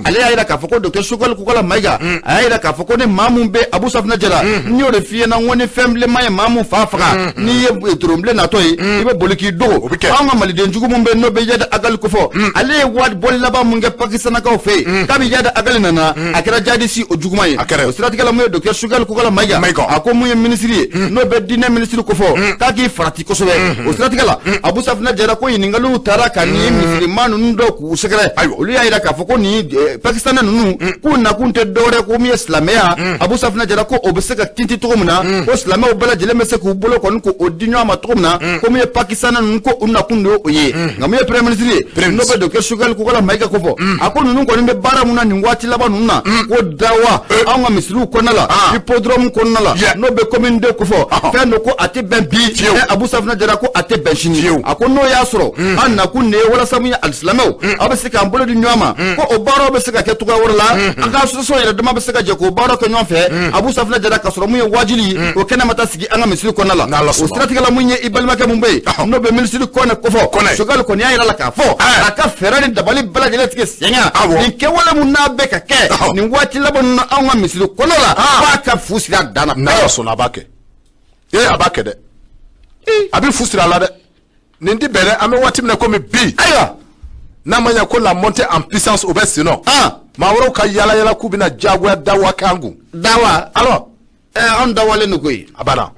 ale y'a jira k'a fɔ ko docteur Choguel Kokalla Maïga, a y'a jira k'a fɔ ko ni maa mun bɛ Abu Safinɛ Jara, n y'o de f'i ɲɛna, n ko ni fɛn bilenman ye maa mun fa faga, n'i ye toronbilen natɔ ye, i bɛ boli k'i dogo. Anw ka maliden jugu mun bɛ, n'o bɛ Iyad Ag Ghali kofɔ, ale ye waati bɔli laban mun kɛ Pakistanakaw fɛ yen, kabi Iyad Ag Ghali nana, a kɛra jihadiste o juguman ye. O siratigɛ la, mun ye docteur Choguel Kokalla Maïga, a ko mun ye minisiri ye, n'o bɛ diinɛ minisiri kofɔ, k'a k'i farati kosɛbɛ. O siratigɛ la, Abu Safinɛ Jara ko ɲininkaliw taara ka nin misirima ninnu dɔw k'u sɛgɛrɛ, olu y'a jira k'a fɔ ko nin Pakistanais ninnu k'u nakun tɛ dɔwɛrɛ ko min ye silamɛya. Abu Safinɛ Jara ko o bɛ se ka tinti cogo min na, ko silamɛw bɛɛ lajɛlen bɛ se k'u bolo kɔni k'o di ɲɔgɔn ma cogo min na, ko min ye Pakistanais ninnu ko u nakun de ye o ye. Nka mun ye premier ministre ye, n'o bɛ docteur Choguel Kokalla Maïga kofɔ, a ko ninnu kɔni bɛ baara mun na nin waati laban ninnu na, ko dawa anw ka misiriw kɔnɔna la, hippodrome kɔnɔna la, n'o bɛ commune 2 kofɔ, fɛn don ko a tɛ bɛn bi. Abu Safinɛ Jara ko a tɛ bɛn sini. A ko n'o y'a sɔrɔ an nakun de ye walasa mun ye alisilamɛw, aw bɛ se k'an bolo di ɲɔgɔn ma, ko o baaraw bɛ se ka kɛ cogoya wɛrɛ la, an ka association yɛrɛ dama bɛ se ka jɛ k'o baaraw kɛ ɲɔgɔn fɛ. Abu Safinɛ Jara, ka sɔrɔ mun ye wajuli o kɛnɛ ma taa sigi an ka misiri kɔnɔna la. O siratigɛ la, mun ye i balimakɛ mun bɛ yen, n'o bɛ minisiri Kɔnɛ kofɔ, Choguel kɔni y'a yira la k'a fɔ a ka fɛɛrɛ ni dabali bɛɛ lajɛlen tigɛ sen kan nin kɛwale mun n'a bɛ ka kɛ nin waati laban ninnu anw ka misiri kɔnɔ la, k'a ka fu siri a dan na. N'Ala sɔnna, a b'a kɛ. Ee, a b'a kɛ dɛ, a bɛ fu siri a la dɛ. Nin ti bɛn dɛ. An bɛ waati min na komi bi, ayiwa, n'a ma ɲɛ ko la montée en puissance, o bɛ sen nɔ, maa wɛrɛw ka yala yala k'u bɛna diyagoya dawa kɛ an kun. Dawa? Alors. Anw dawalen don koyi. A banna.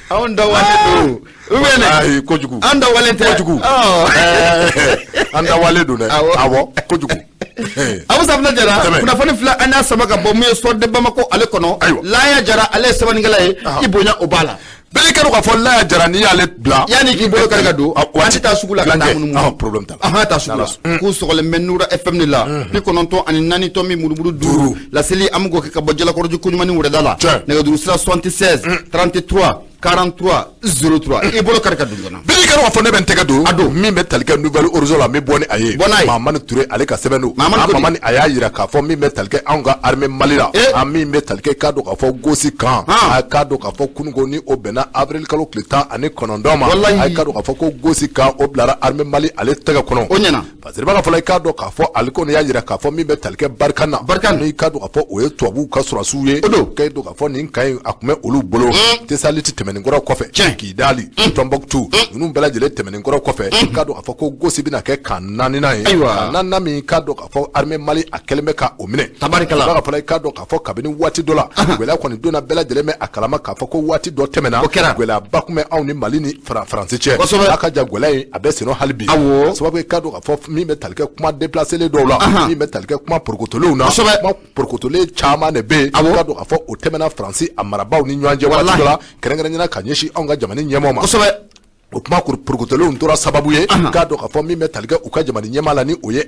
Anw dawalen don ou bien dɛ? Ayi, kojugu. An dawalen tɛ? Kojugu, an dawalen don dɛ, awɔ, kojugu. Abu Safinɛ Jara, kunnafoni filɛ, an y'a sama ka bɔ mun ye Soir de Bamako ale kɔnɔ. Laya Jara, ale ye sɛbɛnnikɛla ye, i bonya o b'a la. Bɛɛ kɛra k'a fɔ Laya Jara, n'i y'ale bila. Yanni k'i bolo kari ka don, an tɛ taa sugu la ka taa munumunu. Problème t'a la. An taa sugu la k'u sɔgɔlen bɛ Nura FM de la, 94.45 laseli. An bɛ k'o kɛ ka bɔ Jalakɔrɔji koɲuman wɛrɛda la. Nɛgɛjuru sira 76 33 43 03. I bolo kari ka don joona. Bɛɛ kɛra k'a fɔ ne bɛ n tɛgɛ don. A don. Min bɛ tali kɛ Nouvel Horizon la, n bɛ bɔ ni a ye. Bɔ n'a ye. Mamani Ture, ale ka sɛbɛn don. Mamani. Mamani, a y'a jira k'a fɔ min bɛ tali kɛ anw ka armée Mali la. A min bɛ tali kɛ, k'a dɔn k'a fɔ Gosi kan. A k'a dɔn k'a fɔ kununko ni o bɛnna avril kalo tile 19 ma. Walayi. A k'a dɔn k'a fɔ ko Gosi kan, o bilara armée Mali ale tɛgɛ kɔnɔ. O ɲɛna. Parce que b'a fɔla, i k'a dɔn k'a fɔ ale kɔni y'a jira k'a fɔ min bɛ tali kɛ Barkhane na. Barkhane. N'i k'a dɔn k'a fɔ o ye tubabuw ka sɔrɔdasiw ye. O don. K'a dɔn k'a fɔ nin kan in, a tun bɛ olu bolo. Tesaliti tɛmɛnen kɔrɔ kɔfɛ. Kidali, Tombouctou, ninnu bɛɛ lajɛlen tɛmɛnen kɔrɔ kɔfɛ. K'a dɔn k'a fɔ ko Gosi bɛna kɛ kan naaninan ye. Ayiwa. Kan naaninan min, k'a dɔn k'a fɔ armée Mali a kɛlen bɛ ka o minɛ. Tabarikala. B'a fɔla, i k'a dɔn k'a fɔ kabini waati dɔ la, gɛlɛya kɔni donna bɛɛ lajɛlen bɛ a kalama k'a fɔ ko waati dɔ tɛmɛna. O kɛra. Gɛlɛyaba tun bɛ anw ni Mali ni Faransi cɛ. Kosɛbɛ. A ka ja gɛlɛya in, a bɛ sen hali bi. Awɔ. Sababu ye, k'a dɔn k'a fɔ min bɛ tali kɛ kuma déplacelen dɔw la, min bɛ tali kɛ kuma porokotolenw na, kuma porokotolen caman de bɛ yen. K'a dɔn k'a fɔ o tɛmɛna Faransi a marabaaw ni ɲɔgɔn cɛ waati dɔ la, kɛrɛnkɛrɛnnenya ka ɲɛsin anw ka jamana ɲɛmɔgɔ ma. O kuma porokotolenw tora sababu ye, k'a dɔn k'a fɔ min bɛ tali kɛ u ka jamana ɲɛmaa la, ni o ye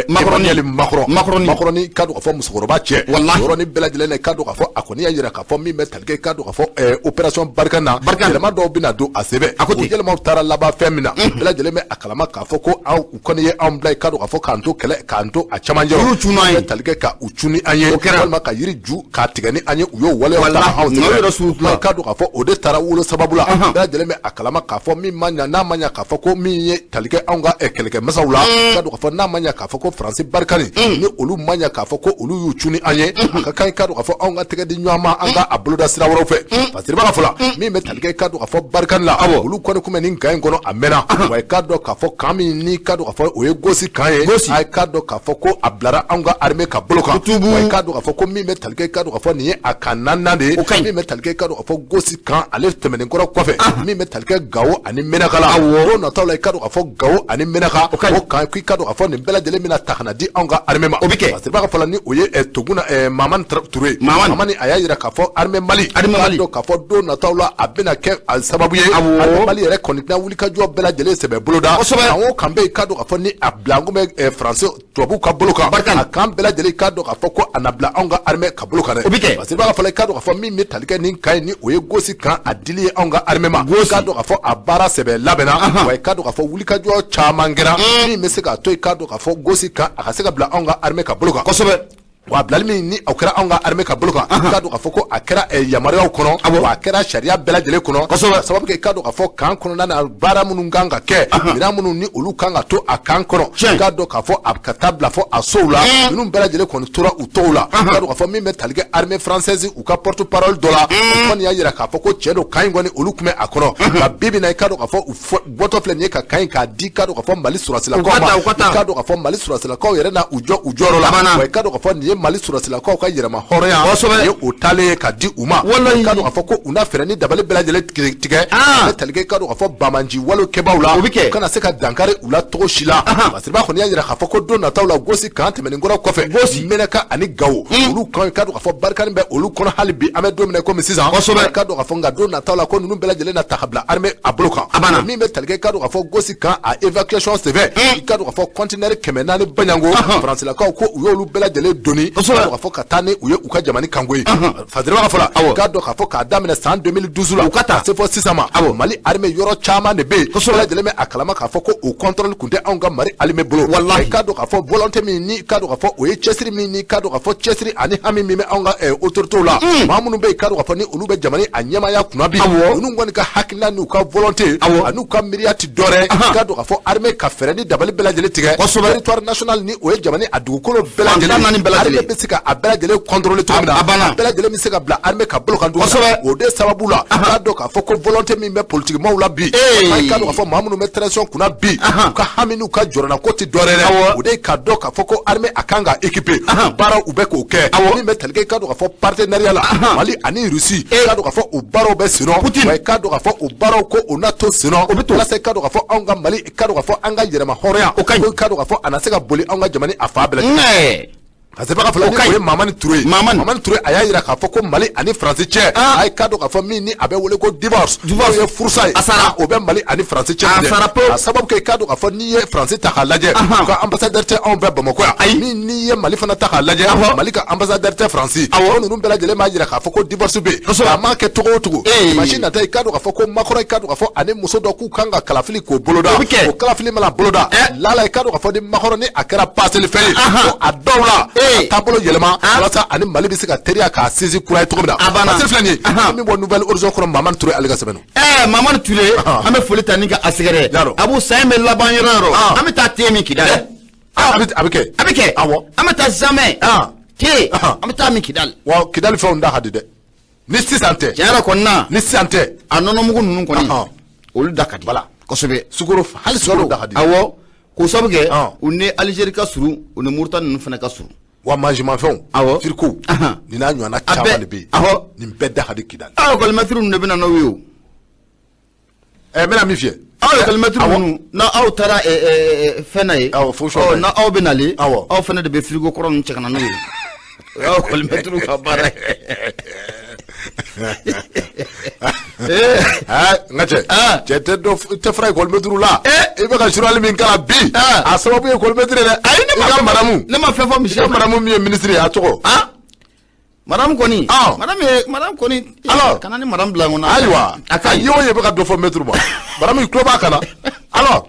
Emmanuel Macron. Macron. Macron, k'a dɔn k'a fɔ musokɔrɔba cɛ. Walahi. O yɔrɔnin bɛɛ lajɛlen na, k'a dɔn k'a fɔ a kɔni y'a jira k'a fɔ min bɛ tali kɛ, k'a dɔn k'a fɔ opération Barkhane na, yɛlɛma dɔw bɛna don a senfɛ. A ko ten. O yɛlɛmaw taara laban fɛn min na, bɛɛ lajɛlen bɛ a kalama k'a fɔ ko aw u kɔni ye anw bila, k'a dɔn k'a fɔ k'an to kɛlɛ, k'an to a cɛmancɛ. U y'u cun n'an ye. Bɛ tali kɛ ka u cun ni an ye. O kɛra. Walima ka yiri ju k'a tigɛ ni an ye, u y'o waleyaw ta Walahi. anw N'aw sɛgɛrɛ. yɛrɛ surutula. K'a dɔn k'a fɔ o de taara wolo sababu la, bɛɛ lajɛlen bɛ a kalama k'a fɔ min ma ɲa, n'a ma ɲa k'a fɔ ko min ye tali kɛ anw ka kɛlɛkɛmasaw la, k'a dɔn k'a fɔ n'a ma ɲa k'a fɔ ko Faransi Barkhane ni olu ma ɲa k'a fɔ ko olu y'u cun ni an ye, a ka kan, k'a dɔn k'a fɔ anw ka tɛgɛ di ɲɔgɔn ma, an ka a boloda sira wɛrɛw fɛ. Parce que i b'a fɔ la min bɛ tali kɛ, k'a dɔn k'a fɔ Barkhane la, olu kɔni tun bɛ nin kan in kɔnɔ a mɛnna. Wa i k'a dɔn k'a fɔ kan min ni k'a dɔn k'a fɔ o ye Gosi kan ye, a k'a dɔn k'a fɔ ko a bilara anw ka armée ka bolo kan. Wa i k'a dɔn k'a fɔ ko min bɛ tali kɛ, k'a dɔn k'a fɔ nin ye a kan naaninan de ye, min bɛ tali kɛ, k'a dɔn k'a fɔ Gosi kan ale tɛmɛnen kɔrɔ kɔfɛ, min bɛ tali kɛ Gawo ani Menaka la. Don nataw la, i k'a dɔn k'a fɔ Gawo ani Menaka, o kan k'i k'a dɔn k'a fɔ nin bɛɛ lajɛlen bɛna ta ka na di anw ka armée ma. O bɛ kɛ. Parce que i b'a fɔ la ni o ye Toguna Mamani Ture. Mamani, a y'a jira k'a fɔ armée Mali, Armée Mali, k'a dɔn k'a fɔ don nataw la, a bɛna kɛ a sababu ye, armée Mali yɛrɛ kɔni tɛna wulikajɔ bɛɛ lajɛlen sɛbɛ boloda. Kan o kan bɛ yen, k'a dɔn k'a fɔ ni a bila kun bɛ Faransi tubabuw ka bolo kan, a kan bɛɛ lajɛlen, k'a dɔn k'a fɔ ko a na bila anw ka armée ka bolo kan dɛ. O bɛ kɛ. Parce que i b'a fɔ la, i k'a dɔn k'a fɔ min bɛ tali kɛ nin kan ye, ni o ye Gosi kan a dili ye anw ka armée ma, k'a dɔn k'a fɔ a baara sɛbɛ labɛnna. Wa i k'a dɔn k'a fɔ wulikajɔ caman kɛra min bɛ se k'a to, i k'a dɔn k'a fɔ Gosi kan a ka se ka bila anw ka armée ka bolo kan. Kosɛbɛ. Wa bilali min ni o kɛra anw ka armée ka bolo kan, i k'a dɔn k'a fɔ ko a kɛra yamaruyaw kɔnɔ, wa a kɛra sariya bɛɛ lajɛlen kɔnɔ. Kosɛbɛ. Sababu kɛ i k'a dɔn k'a fɔ camp kɔnɔna na, baara minnu kan ka kɛ, minɛn minnu ni olu kan ka to a camp kɔnɔ, i k'a dɔn k'a fɔ a ka taa bila fɔ a sow la, ninnu bɛɛ lajɛlen kɔni tora u tɔw la. I k'a dɔn k'a fɔ min bɛ tali kɛ armée française, u ka porte parole dɔ la, u kɔni y'a yira k'a fɔ ko tiɲɛ don, camp in kɔni olu tun bɛ a kɔnɔ. Nka bi bi in na, i k'a dɔn k'a fɔ u bɔtɔ filɛ nin ye ka camp in k'a di, i k'a dɔn k'a fɔ Mali sɔrɔdasilakaw ma. I k'a dɔn k'a fɔ Mali sɔrɔdasilakaw yɛrɛ na u jɔ u jɔyɔrɔ la. Wa i k'a dɔn k'a fɔ nin ye Mali sɔrɔdasilakaw ka yɛrɛma hɔrɔnya ye, o taalen ye ka di u ma. I k'a dɔn k'a fɔ ko u na fɛɛrɛ ni dabali bɛɛ lajɛlen tigɛ, a bɛ tali kɛ, i k'a dɔn k'a fɔ bamanji wale kɛbaaw la, u kana se ka dankari u la cogo si la. Masiriba kɔni y'a yira k'a fɔ ko don nataw la, Gosi camp tɛmɛnen kɔrɔ kɔfɛ, Menaka ani Gawo, olu kan, i k'a dɔn k'a fɔ barikani bɛ olu kɔnɔ hali bi, an bɛ don min na komi sisan. I k'a dɔn k'a fɔ nka don nataw la, ko ninnu bɛɛ lajɛlen na ta ka bila armée a bolo kan. Min bɛ tali kɛ, i k'a dɔn k'a fɔ Gosi camp a évacuation senfɛ, i k'a dɔn k'a fɔ conteneur 400 baɲango, Faransilakaw ko u y'olu bɛɛ lajɛlen doni, i k'a dɔn k'a fɔ ka taa ni u ye u ka jamana kanko ye. Fadiriba ka fɔ la, i k'a dɔn k'a fɔ k'a daminɛ san 2012 la ka se fɔ sisan ma, Mali armée yɔrɔ caman de bɛ yen, bɛɛ lajɛlen bɛ a kalama k'a fɔ ko o contrôle tun tɛ anw ka Mali armée bolo. I k'a dɔn k'a fɔ volonté min ni, i k'a dɔn k'a fɔ o ye cɛsiri min ni, i k'a dɔn k'a fɔ cɛsiri ani hami min bɛ anw ka autorités la, maa minnu bɛ yen, i k'a dɔn k'a fɔ ni olu bɛ jamana a ɲɛmaaya kunna bi, ninnu kɔni ka hakilina n'u ka volonté an'u ka miiriya tɛ dɔwɛrɛ, i k'a dɔn k'a fɔ armée ka fɛɛrɛ ni dabali bɛɛ lajɛlen tigɛ, territoire national ni o ye jamana a dugukolo bɛɛ lajɛlen, armée bɛ se ka a bɛɛ lajɛlen contrôler cogo min na, a bɛɛ lajɛlen bɛ se ka bila armée ka bolo kan cogo min na. O de sababu la, i k'a dɔn k'a fɔ ko volonté min bɛ politique maaw la bi, i k'a dɔn k'a fɔ maa minnu bɛ transition kunna bi, u ka hami n'u ka jɔrɔna ko tɛ dɔwɛrɛ dɛ, o de ye k'a dɔn k'a fɔ ko armée a kan ka équiper, baaraw u bɛ k'o kɛ. Min bɛ tali kɛ, i k'a dɔn k'a fɔ partenariat la Mali ani Russie, i k'a dɔn k'a fɔ o baaraw bɛ sen nɔ, wa i k'a dɔn k'a fɔ o baaraw ko o na to sen nɔ, walasa i k'a dɔn k'a fɔ anw ka Mali, i k'a dɔn k'a fɔ an ka yɛrɛma hɔrɔnya, ko i k'a dɔn k'a fɔ a na se ka boli anw ka jamana a fan bɛɛ lajɛlen. Parce que fila ni o ye Mamani Ture ye. Mamani Ture a y'a yira k'a fɔ ko Mali ani Faransi cɛ, a ye k'a dɔn k'a fɔ min ni a bɛ wele ko divorce, n'o ye furusa ye, o bɛ Mali ani Faransi cɛ. A sababu kɛ, i k'a dɔn k'a fɔ n'i ye Faransi ta k'a lajɛ, u ka ambassadeur tɛ anw fɛ Bamakɔ yan. Min n'i ye Mali fana ta k'a lajɛ, Mali ka ambassadeur tɛ Faransi. O ninnu bɛɛ lajɛlen b'a yira k'a fɔ ko divorce bɛ yen. A m'a kɛ cogo o cogo, dimanche nata, i k'a dɔn k'a fɔ ko Macron, i k'a dɔn k'a fɔ ani muso dɔ k'u kan ka kalafili k'o boloda, o kalafili mana boloda, lala i k'a dɔn k'a fɔ ni Macron ni a kɛra paseli fɛn ye, ko a dɔw la a taabolo yɛlɛma walasa ani Mali bɛ se ka teriya k'a sinsin kura ye cogo min na. Masiri filɛ nin ye, an min bɔ Nouvelle Horizon kɔnɔ, Mamani Ture ale ka sɛbɛn don. Mamani Ture, an bɛ foli ta ni ka a sɛgɛrɛ. Abu, san bɛ laban yɔrɔ yɔrɔ, an bɛ taa te min Kidali. A bɛ kɛ. A bɛ kɛ. Awɔ. An bɛ taa zamɛ. Te, an bɛ taa min Kidali. Wa Kidali fɛnw da ka di dɛ. Ni sisan tɛ. Tiɲɛ yɛrɛ kɔni na. Ni sisan tɛ. A nɔnɔmugu ninnu kɔni, olu da ka di. Voilà. Kosɛbɛ. Sukaro, hali sukaro da ka di. Awɔ. K'o sababu kɛ, u ni Algérie ka surun, u ni Mauritanie ninnu fana ka surun. Wa mansimafɛnw, frigo, nin n'a ɲɔgɔnna caman de bɛ yen. Nin bɛɛ da ka di Kidali. Aw école ninnu de bɛ na n'aw ye o. N bɛna min fiyɛ. Aw école ninnu, n'aw taara fɛn na ye. Awɔ, fonction. N'aw bɛ nalen. Aw fana de bɛ frigo kɔrɔ ninnu cɛ ka na n'o ye. O y'aw école ka baara ye. N ka cɛ tɛ dɔ tɛ fara école maître la. I bɛ ka journal min kalan bi, a sababu ye école maître dɛ. Ayi, ne ma madame. Ne ma fɛn fɔ misi. I ka madame min ye ministre ye, a tɔgɔ. Madame kɔni. Madame ye madame kɔni. Alors. Kana ni madame bila n kɔnɔ. Ayiwa. A ka ɲi. A ye o ye bɛ ka dɔ fɔ maître ma. Madame i tulo b'a kan na. Alors.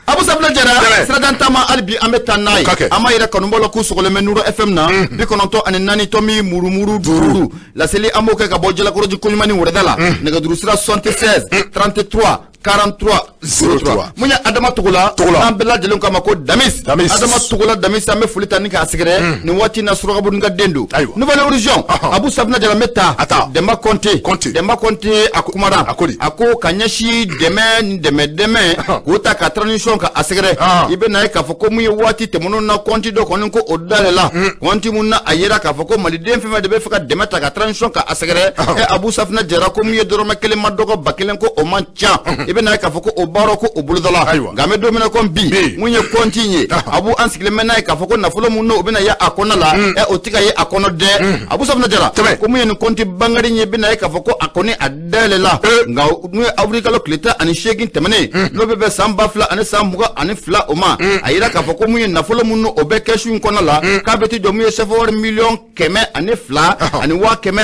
Abu Safina Jara, sirajan taama hali bi an bɛ taa n'a ye. An b'a yɛrɛ kanubaw la k'u sɔgɔlen bɛ Nuru FM na 94 tomi murumuru 5 laseli, an b'o kɛ ka bɔ Jalakɔrɔji koɲuman ni wɛrɛda la. Nɛgɛjuru sira 76 33 43 03. Mun ye Adama Togola, an bɛɛ lajɛlen k'a ma ko Damis. Adama Togola Damis, an bɛ foli ta ni k'a sɛgɛrɛ nin waati in na, Surakabugu ka den don. Nouvelle Horizon, Abu Safina Jara, n bɛ taa Demba Kɔnte. Demba Kɔnte a kumara, a ko ka ɲɛsin dɛmɛ ni dɛmɛ k'o ta ka transition ka a sɛgɛrɛ. I bɛ na ye k'a fɔ ko mun ye waati tɛmɛnenw na, kɔnti dɔ kɔni ko o dayɛlɛla, kɔnti mun na a yera k'a fɔ ko maliden fɛn fɛn de bɛ fɛ ka dɛmɛ ta ka transition ka a sɛgɛrɛ. Abu Safina Jara, ko mun ye dɔrɔmɛ kelen ma dɔgɔ 1000 ko o man ca. I bɛ na ye k'a fɔ ko o baara ko o bolodala. Nka an bɛ don min na komi bi, mun ye kɔnti in ye, Abu, an sigilen bɛ n'a ye k'a fɔ ko nafolo mun n'o bɛna ye a kɔnɔ la, o tɛ ka ye a kɔnɔ dɛ. Abu Safina Jara, ko mun ye nin kɔnti bangari ye, bɛ na ye k'a fɔ ko a kɔni a dayɛlɛla, nka n'u ye awirili kalo tile 18 tɛmɛnen, n'o bɛ bɛn san 2022 o ma, a yira k'a fɔ ko mun ye nafolo mun n'o bɛ kɛsu in kɔnɔ la, k'a bɛ t'i jɔ mun ye sɛfɛ wari 102,100,000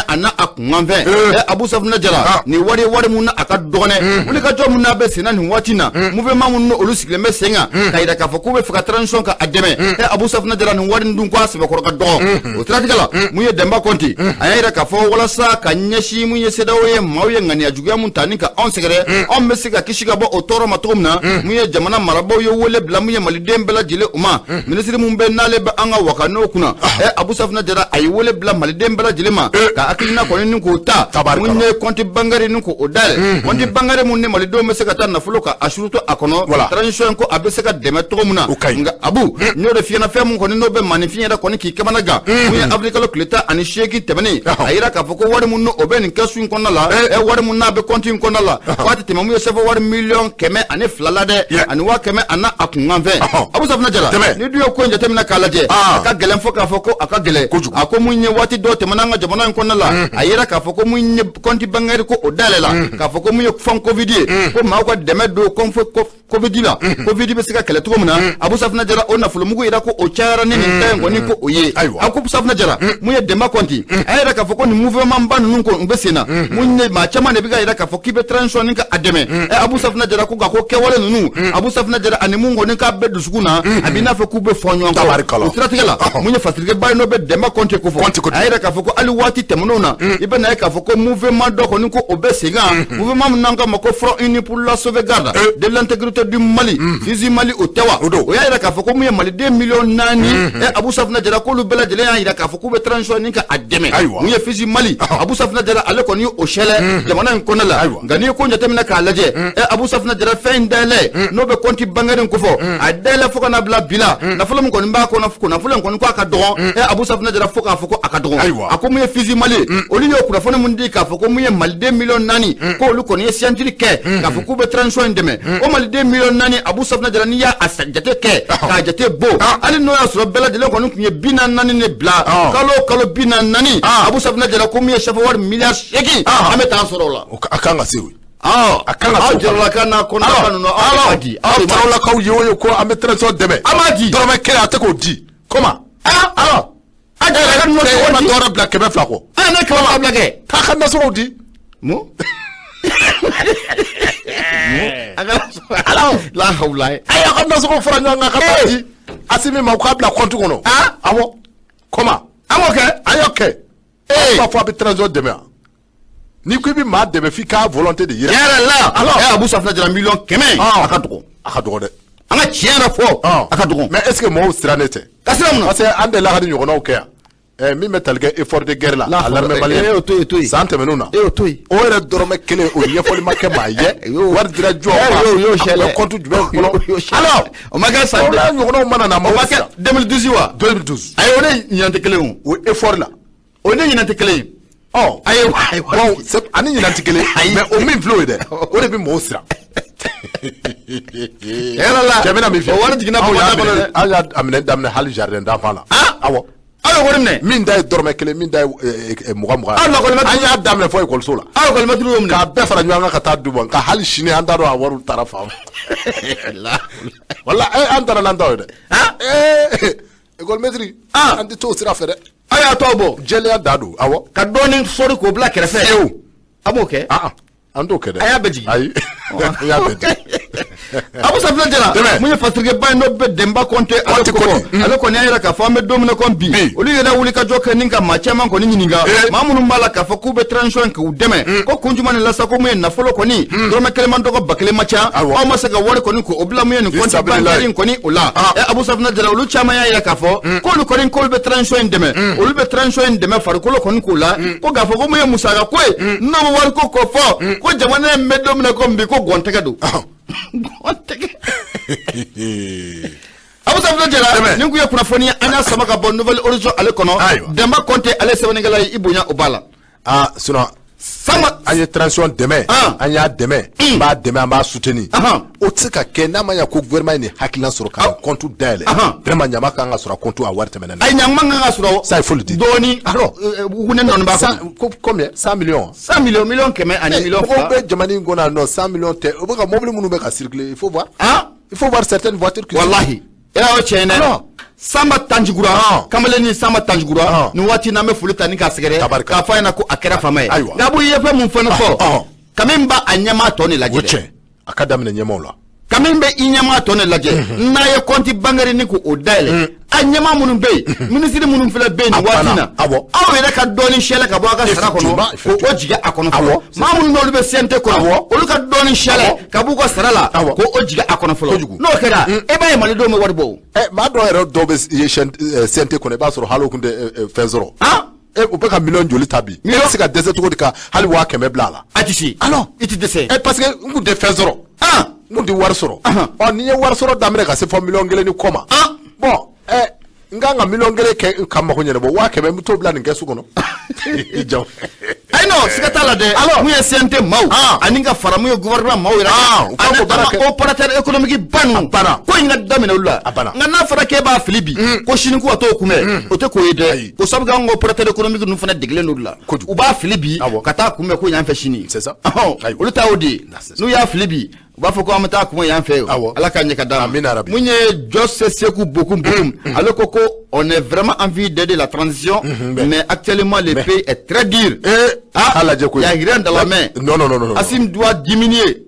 ani a kunkanfɛn. Abu Safina Jara, nin wari mun na a ka dɔgɔnɛ, wuli ka jɔ minnu n'a bɛ sen na nin waati na, mouvement minnu olu sigilen bɛ sen kan k'a yira k'a fɔ k'u bɛ fɛ ka transition ka a dɛmɛ, ɛ Abu Safina Jara, nin wari nin dun ko a sɛbɛkɔrɔ ka dɔgɔ. O siratigɛ la, mun ye Denba Kɔnte, a y'a yira k'a fɔ walasa ka ɲɛsin mun ye CEDEAO ye, maaw ye ŋaniya juguya mun ta ni ka anw sɛgɛrɛ, anw bɛ se ka kisi ka bɔ o tɔɔrɔ ma cogo min na, mun ye jamana marabaaw ye wele bila mun ye maliden bɛɛ lajɛlen u ma. Minisiri mun bɛ n'ale bɛ an ka wakanew kunna, ɛ Abu Safina Jara, a ye wele bila maliden bɛɛ lajɛlen ma ka hakilina kɔni ni k'o ta, mun ye compte bancaire ni k'o dayɛlɛ, compte bancaire mun ni malidenw bɛ se ka taa nafolo ka a suruto a kɔnɔ, transition ko a bɛ se ka dɛmɛ cogo min na. Nka Abu, n y'o de f'i ɲɛna, fɛn mun kɔni n'o bɛ maaninfin yɛrɛ kɔni k'i kamana gan, mun ye avril kalo tile 18 tɛmɛnen, a yira k'a fɔ ko wari mun n'o bɛ nin kɛsu in kɔnɔna la, ɛ wari mun n'a bɛ compte in kɔnɔna la, k'a tɛ tɛmɛ mun ye CFA wari 102 million la dɛ, ani 100 000 a n'a a kunkan fɛn. Abu Safina Jara, ni dun ye ko in jateminɛ k'a lajɛ, a ka gɛlɛn fo k'a fɔ ko a ka gɛlɛn. A ko mun ye waati dɔ tɛmɛna an ka jamana in kɔnɔna la, a yira k'a fɔ ko mun ye compte bancaire ko o dayɛlɛ la, k'a fɔ ko mun ye fonds Covid ye, ko maaw ka dɛmɛ don Covid la, Covid bɛ se ka kɛlɛ cogo min na. Abu Safina Jara, o nafolomugu yira ko o cayara ni nin ta in kɔni ko o ye. A ko Safina Jara, mun ye Denba Kɔnti, a y'a yira k'a fɔ ko nin mouvement ba ninnu ko u bɛ sen na, mun ye maa caman de bɛ ka yira k'a fɔ k'i bɛ transition ni ka a dɛmɛ. Ɛ Abu Safina Jara ko nka ko kɛwale ninnu, Abu Safina Jara, ani mun kɔni k'a bɛ dusukun na, a b'i n'a fɔ k'u bɛ fɔ ɲɔgɔn kɔ. O siratigɛ la, mun ye fasirikɛba ye n'o bɛ Denba Kɔnte ko fɔ, a y'a yira k'a fɔ ko hali waati tɛmɛnenw na, i bɛ na ye k'a fɔ ko mouvement dɔ kɔni ko o bɛ sen kan, mouvement min n'an k'a ma ko Front uni pour la sauvegarde de l'intégrité du Mali, Fizi Mali, o tɛ wa? O y'a yira k'a fɔ ko mun ye maliden 4 millions, ɛ Abu Safina Jara, k'olu bɛɛ lajɛlen y'a yira k'a fɔ k'u bɛ transition ni ka a dɛmɛ. Mun ye Fizi Mali, Abu Safina Jara, ale kɔni ye o sɛlɛ jamana in kɔnɔ la. Nka n'i ye ko jateminɛ k'a lajɛ, ɛ Abu Safina Jara, fɛn in dayɛlɛ n'o bɛ compte bancaire in kofɔ, a dayɛlɛ fo ka na bila bi la, nafolo min kɔni b'a kɔnɔ, ko nafolo in kɔni ko a ka dɔgɔn. Ɛ Abu Safina Jara, fo k'a fɔ ko a ka dɔgɔn. A ko mun ye Fizi Mali, olu y'o kunnafoni mun di k'a fɔ ko mun ye maliden 4 millions, k'olu kɔni ye signature kɛ k'a fɔ k'u bɛ transition in dɛmɛ. O maliden 4 millions, Abu Safina Jara, n'i y'a jate kɛ k'a jate bo, hali n'o y'a sɔrɔ bɛɛ lajɛlen kɔni tun ye 44 de bila kalo o kalo 44, Abu Safina Jara, ko mun ye CFA wari 8 miliyari, an bɛ taa sɔrɔ o la. A kan ka se o. A kan ka se. Aw jaralaka n'a kɔnɔna ninnu, aw b'a di. Aw tarawelakaw ye o ye ko an bɛ transition dɛmɛ. An b'a di. Dɔrɔmɛ kelen a tɛ k'o di. Comment? Alors. A jaralaka ninnu. E ma dɔwɛrɛ bila 200 kɔ. Ne 200 bila kɛ. K'a ka nasɔngɔw di. Mun? Alors la hawla. A y'a ka nasɔngɔ fara ɲɔgɔn kan ka taa di Asimi ma, u k'a bila compte kɔnɔ. Awɔ. Comment? An k'o kɛ. A y'o kɛ. Ee. B'a fɔ a bɛ transition dɛmɛ wa? N'i ko i bɛ maa dɛmɛ, f'i k'a volonté de yira. Tiɲɛ yɛrɛ la. Alors ɛ Abu Safina Jara, 100 million a ka dɔgɔ. A ka dɔgɔ dɛ. An ka tiɲɛ yɛrɛ fɔ, a ka dɔgɔ. Mais est ce que mɔgɔw sirannen tɛ? Ka sira mun na? Parce que an delila ka ni ɲɔgɔnnaw kɛ yan. Min bɛ tali kɛ effort de guerre la à l'armée malienne. E y'o to yen, to yen. San tɛmɛnenw na. E y'o to yen. O yɛrɛ dɔrɔmɛ kelen o ɲɛfɔli ma kɛ maa ye. Wari dira jɔn ma? O y'o sɛlɛ. A bɛ compte jumɛn kɔnɔ? Alors o ma kɛ san. O n'a ɲɔgɔnnaw mana na. O ma kɛ 2012 wa? 2012. Ayi, o ne ɲinan tɛ kelen o. O effort la. O ne ɲinan tɛ kelen ye. Ɔ. Ayi, ayi. Bon, ani ɲinan tɛ kelen, mais o min filɛ o ye dɛ, o de bɛ mɔgɔw siran. Yɛrɛ la. Cɛ bɛna min fɛ. O wari jiginna bɔgɔ kɔnɔ dɛ. An y'a minɛ daminɛ hali jardin d'enfant la. Awɔ. Aw ye wari minɛ. Min da ye dɔrɔmɛ kelen, min da ye 20 20. Aw lakɔlimɛtiri. An y'a daminɛ fɔ ekɔliso la. Aw lakɔlimɛtiri y'o minɛ. K'a bɛɛ fara ɲɔgɔn kan ka taa d'u ma, nka hali sini an t'a dɔn a wariw taara fan. Wala an taara n'an taw ye dɛ. Ekɔlimɛtiri. An tɛ t'o sira fɛ dɛ. Aw y'a tɔ bɔ. Jɛlenya da don, awɔ. Ka dɔɔnin sɔɔri k'o bila kɛrɛfɛ. Fiyewu. A b'o kɛ. An t'o kɛ dɛ. A y'a bɛɛ jigin. Ayi, an y'a bɛɛ jigin. Abu Safina Jara, mun ye fasirikɛba ye n'o bɛ Denba Kɔnte, ale ko fɔ, ale kɔni y'a yira k'a fɔ an bɛ don min na komi bi, olu yɛrɛ wuli ka jɔ kɛ ni ka maa caman kɔni ɲininka, maa minnu b'a la k'a fɔ k'u bɛ transition k'u dɛmɛ, ko kun jumɛn de la sa, ko mun ye nafolo kɔni dɔrɔmɛ kelen man dɔgɔ, 1000 ma ca, aw ma se ka wari kɔni k'o bila mun ye nin compte bancaire in kɔni o la. Ɛ Abu Safina Jara, olu caman y'a yira k'a fɔ k'olu kɔni k'olu bɛ transition in dɛmɛ, olu bɛ transition in dɛmɛ farikolo kɔni k'o la, ko k'a fɔ ko mun ye musaka ko ye n'o bɛ wari ko k'o fɔ, ko jamana in bɛ don min na komi bi, ko gɔntɛgɛ don. Gɔntɛgɛ. Abu Safina Jara, nin kun ye kunnafoni ye an y'a sama ka bɔ Nouvel Horizon ale kɔnɔ. Denba Kɔnte, ale sɛbɛnnikɛla ye, i bonya o b'a la. Aa, sinon Sama an ye transition dɛmɛ, an y'a dɛmɛ, an b'a dɛmɛ, an b'a soutenir. O tɛ se ka kɛ n'a ma ɲɛ ko gouvernement ye nin hakilina sɔrɔ ka compte dayɛlɛ. Vraiment, ɲama kan ka sɔrɔ a compte a wari tɛmɛna. Ayi, ɲama kan ka sɔrɔ. Ça, il faut le dire. Dɔɔni. Alors wune nɔni b'a kɔnɔ. Combien? 100 millions. 100 millions, 100 million ani 2 million. Mɔgɔw bɛ jamana in kɔnɔ yan nɔ, 100 millions tɛ. O bɛ ka mobili minnu bɛ ka circuler, il faut voir. Il faut voir certaines voitures qui. Wallahi. E y'o tiɲɛ dɛ. Samba Tanjigura, kamalen Samba Tanjigura, nin waati n'an bɛ foli ta ni k'a sɛgɛrɛ, k'a fɔ a ɲɛna ko a kɛra faama ye. Nka Abu, i ye fɛn mun fana fɔ, kami b'a a ɲɛmaa tɔ de lajɛ dɛ. A ka daminɛ ɲɛmaaw la. Ka min bɛ i ɲɛmaa tɔ ne lajɛ, n'a ye compte bancaire ni k'o dayɛlɛ, a ɲɛmaa minnu bɛ yen, minisiri minnu filɛ bɛ yen nin waati in na, aw yɛrɛ ka dɔɔni sɛlɛ ka bɔ aw ka sara kɔnɔ k'o jigin a kɔnɔ fɔlɔ. Maa minnu n'olu bɛ CNT kɔnɔ, olu ka dɔɔni sɛlɛ ka b'u ka sara la k'o jigin a kɔnɔ fɔlɔ. N'o kɛra, e b'a ye malidenw bɛ wari bɔ o. Maa dɔw yɛrɛ, dɔw bɛ CNT kɔnɔ, i b'a sɔrɔ hali o tun tɛ fɛn sɔrɔ. U bɛ ka miliyɔn joli ta bi? E bɛ se ka dɛsɛ cogo di ka hali 100 000 bila a la? A tɛ se. Alors i tɛ dɛsɛ. Parce que n kun tɛ fɛn sɔrɔ. N kun tɛ wari sɔrɔ. Ɔ, ni n ye wari sɔrɔ daminɛ ka se fɔ miliyɔn 1 ni kɔ ma. Bon, n kan ka miliyɔn 1 kɛ ka mako ɲɛnabɔ, 100 000 n bɛ t'o bila nin kɛsu kɔnɔ. Ayi non, siga t'a la dɛ. Alors mun ye CNT maaw ani ka fara mun ye gouvernement maaw yɛrɛ kan, ani an ka opérateur économique ba ninnu, ko in ka daminɛ olu la. Nka n'a fɔra k'e b'a fili bi ko sini ko ka t'o kunbɛn, o tɛ ko ye dɛ. O sabu kɛ an ka opérateur économique ninnu fana degelen don la, u b'a fili bi ka taa kunbɛn ko yan fɛ sini. C'est ça. Olu ta y'o de ye. N'u y'a fili bi, u b'a fɔ ko an bɛ taa kunbɛn yan fɛ. Ala ka ɲɛ ka d'a ma. Mun ye Jos Sekou Bokoum Bokoum, ale ko on est vraiment envie d'aider la transition, mais actuellement le pays est très dur. Ah, il n'y a rien dans la main. Non, non, non, non. Assimi doit diminuer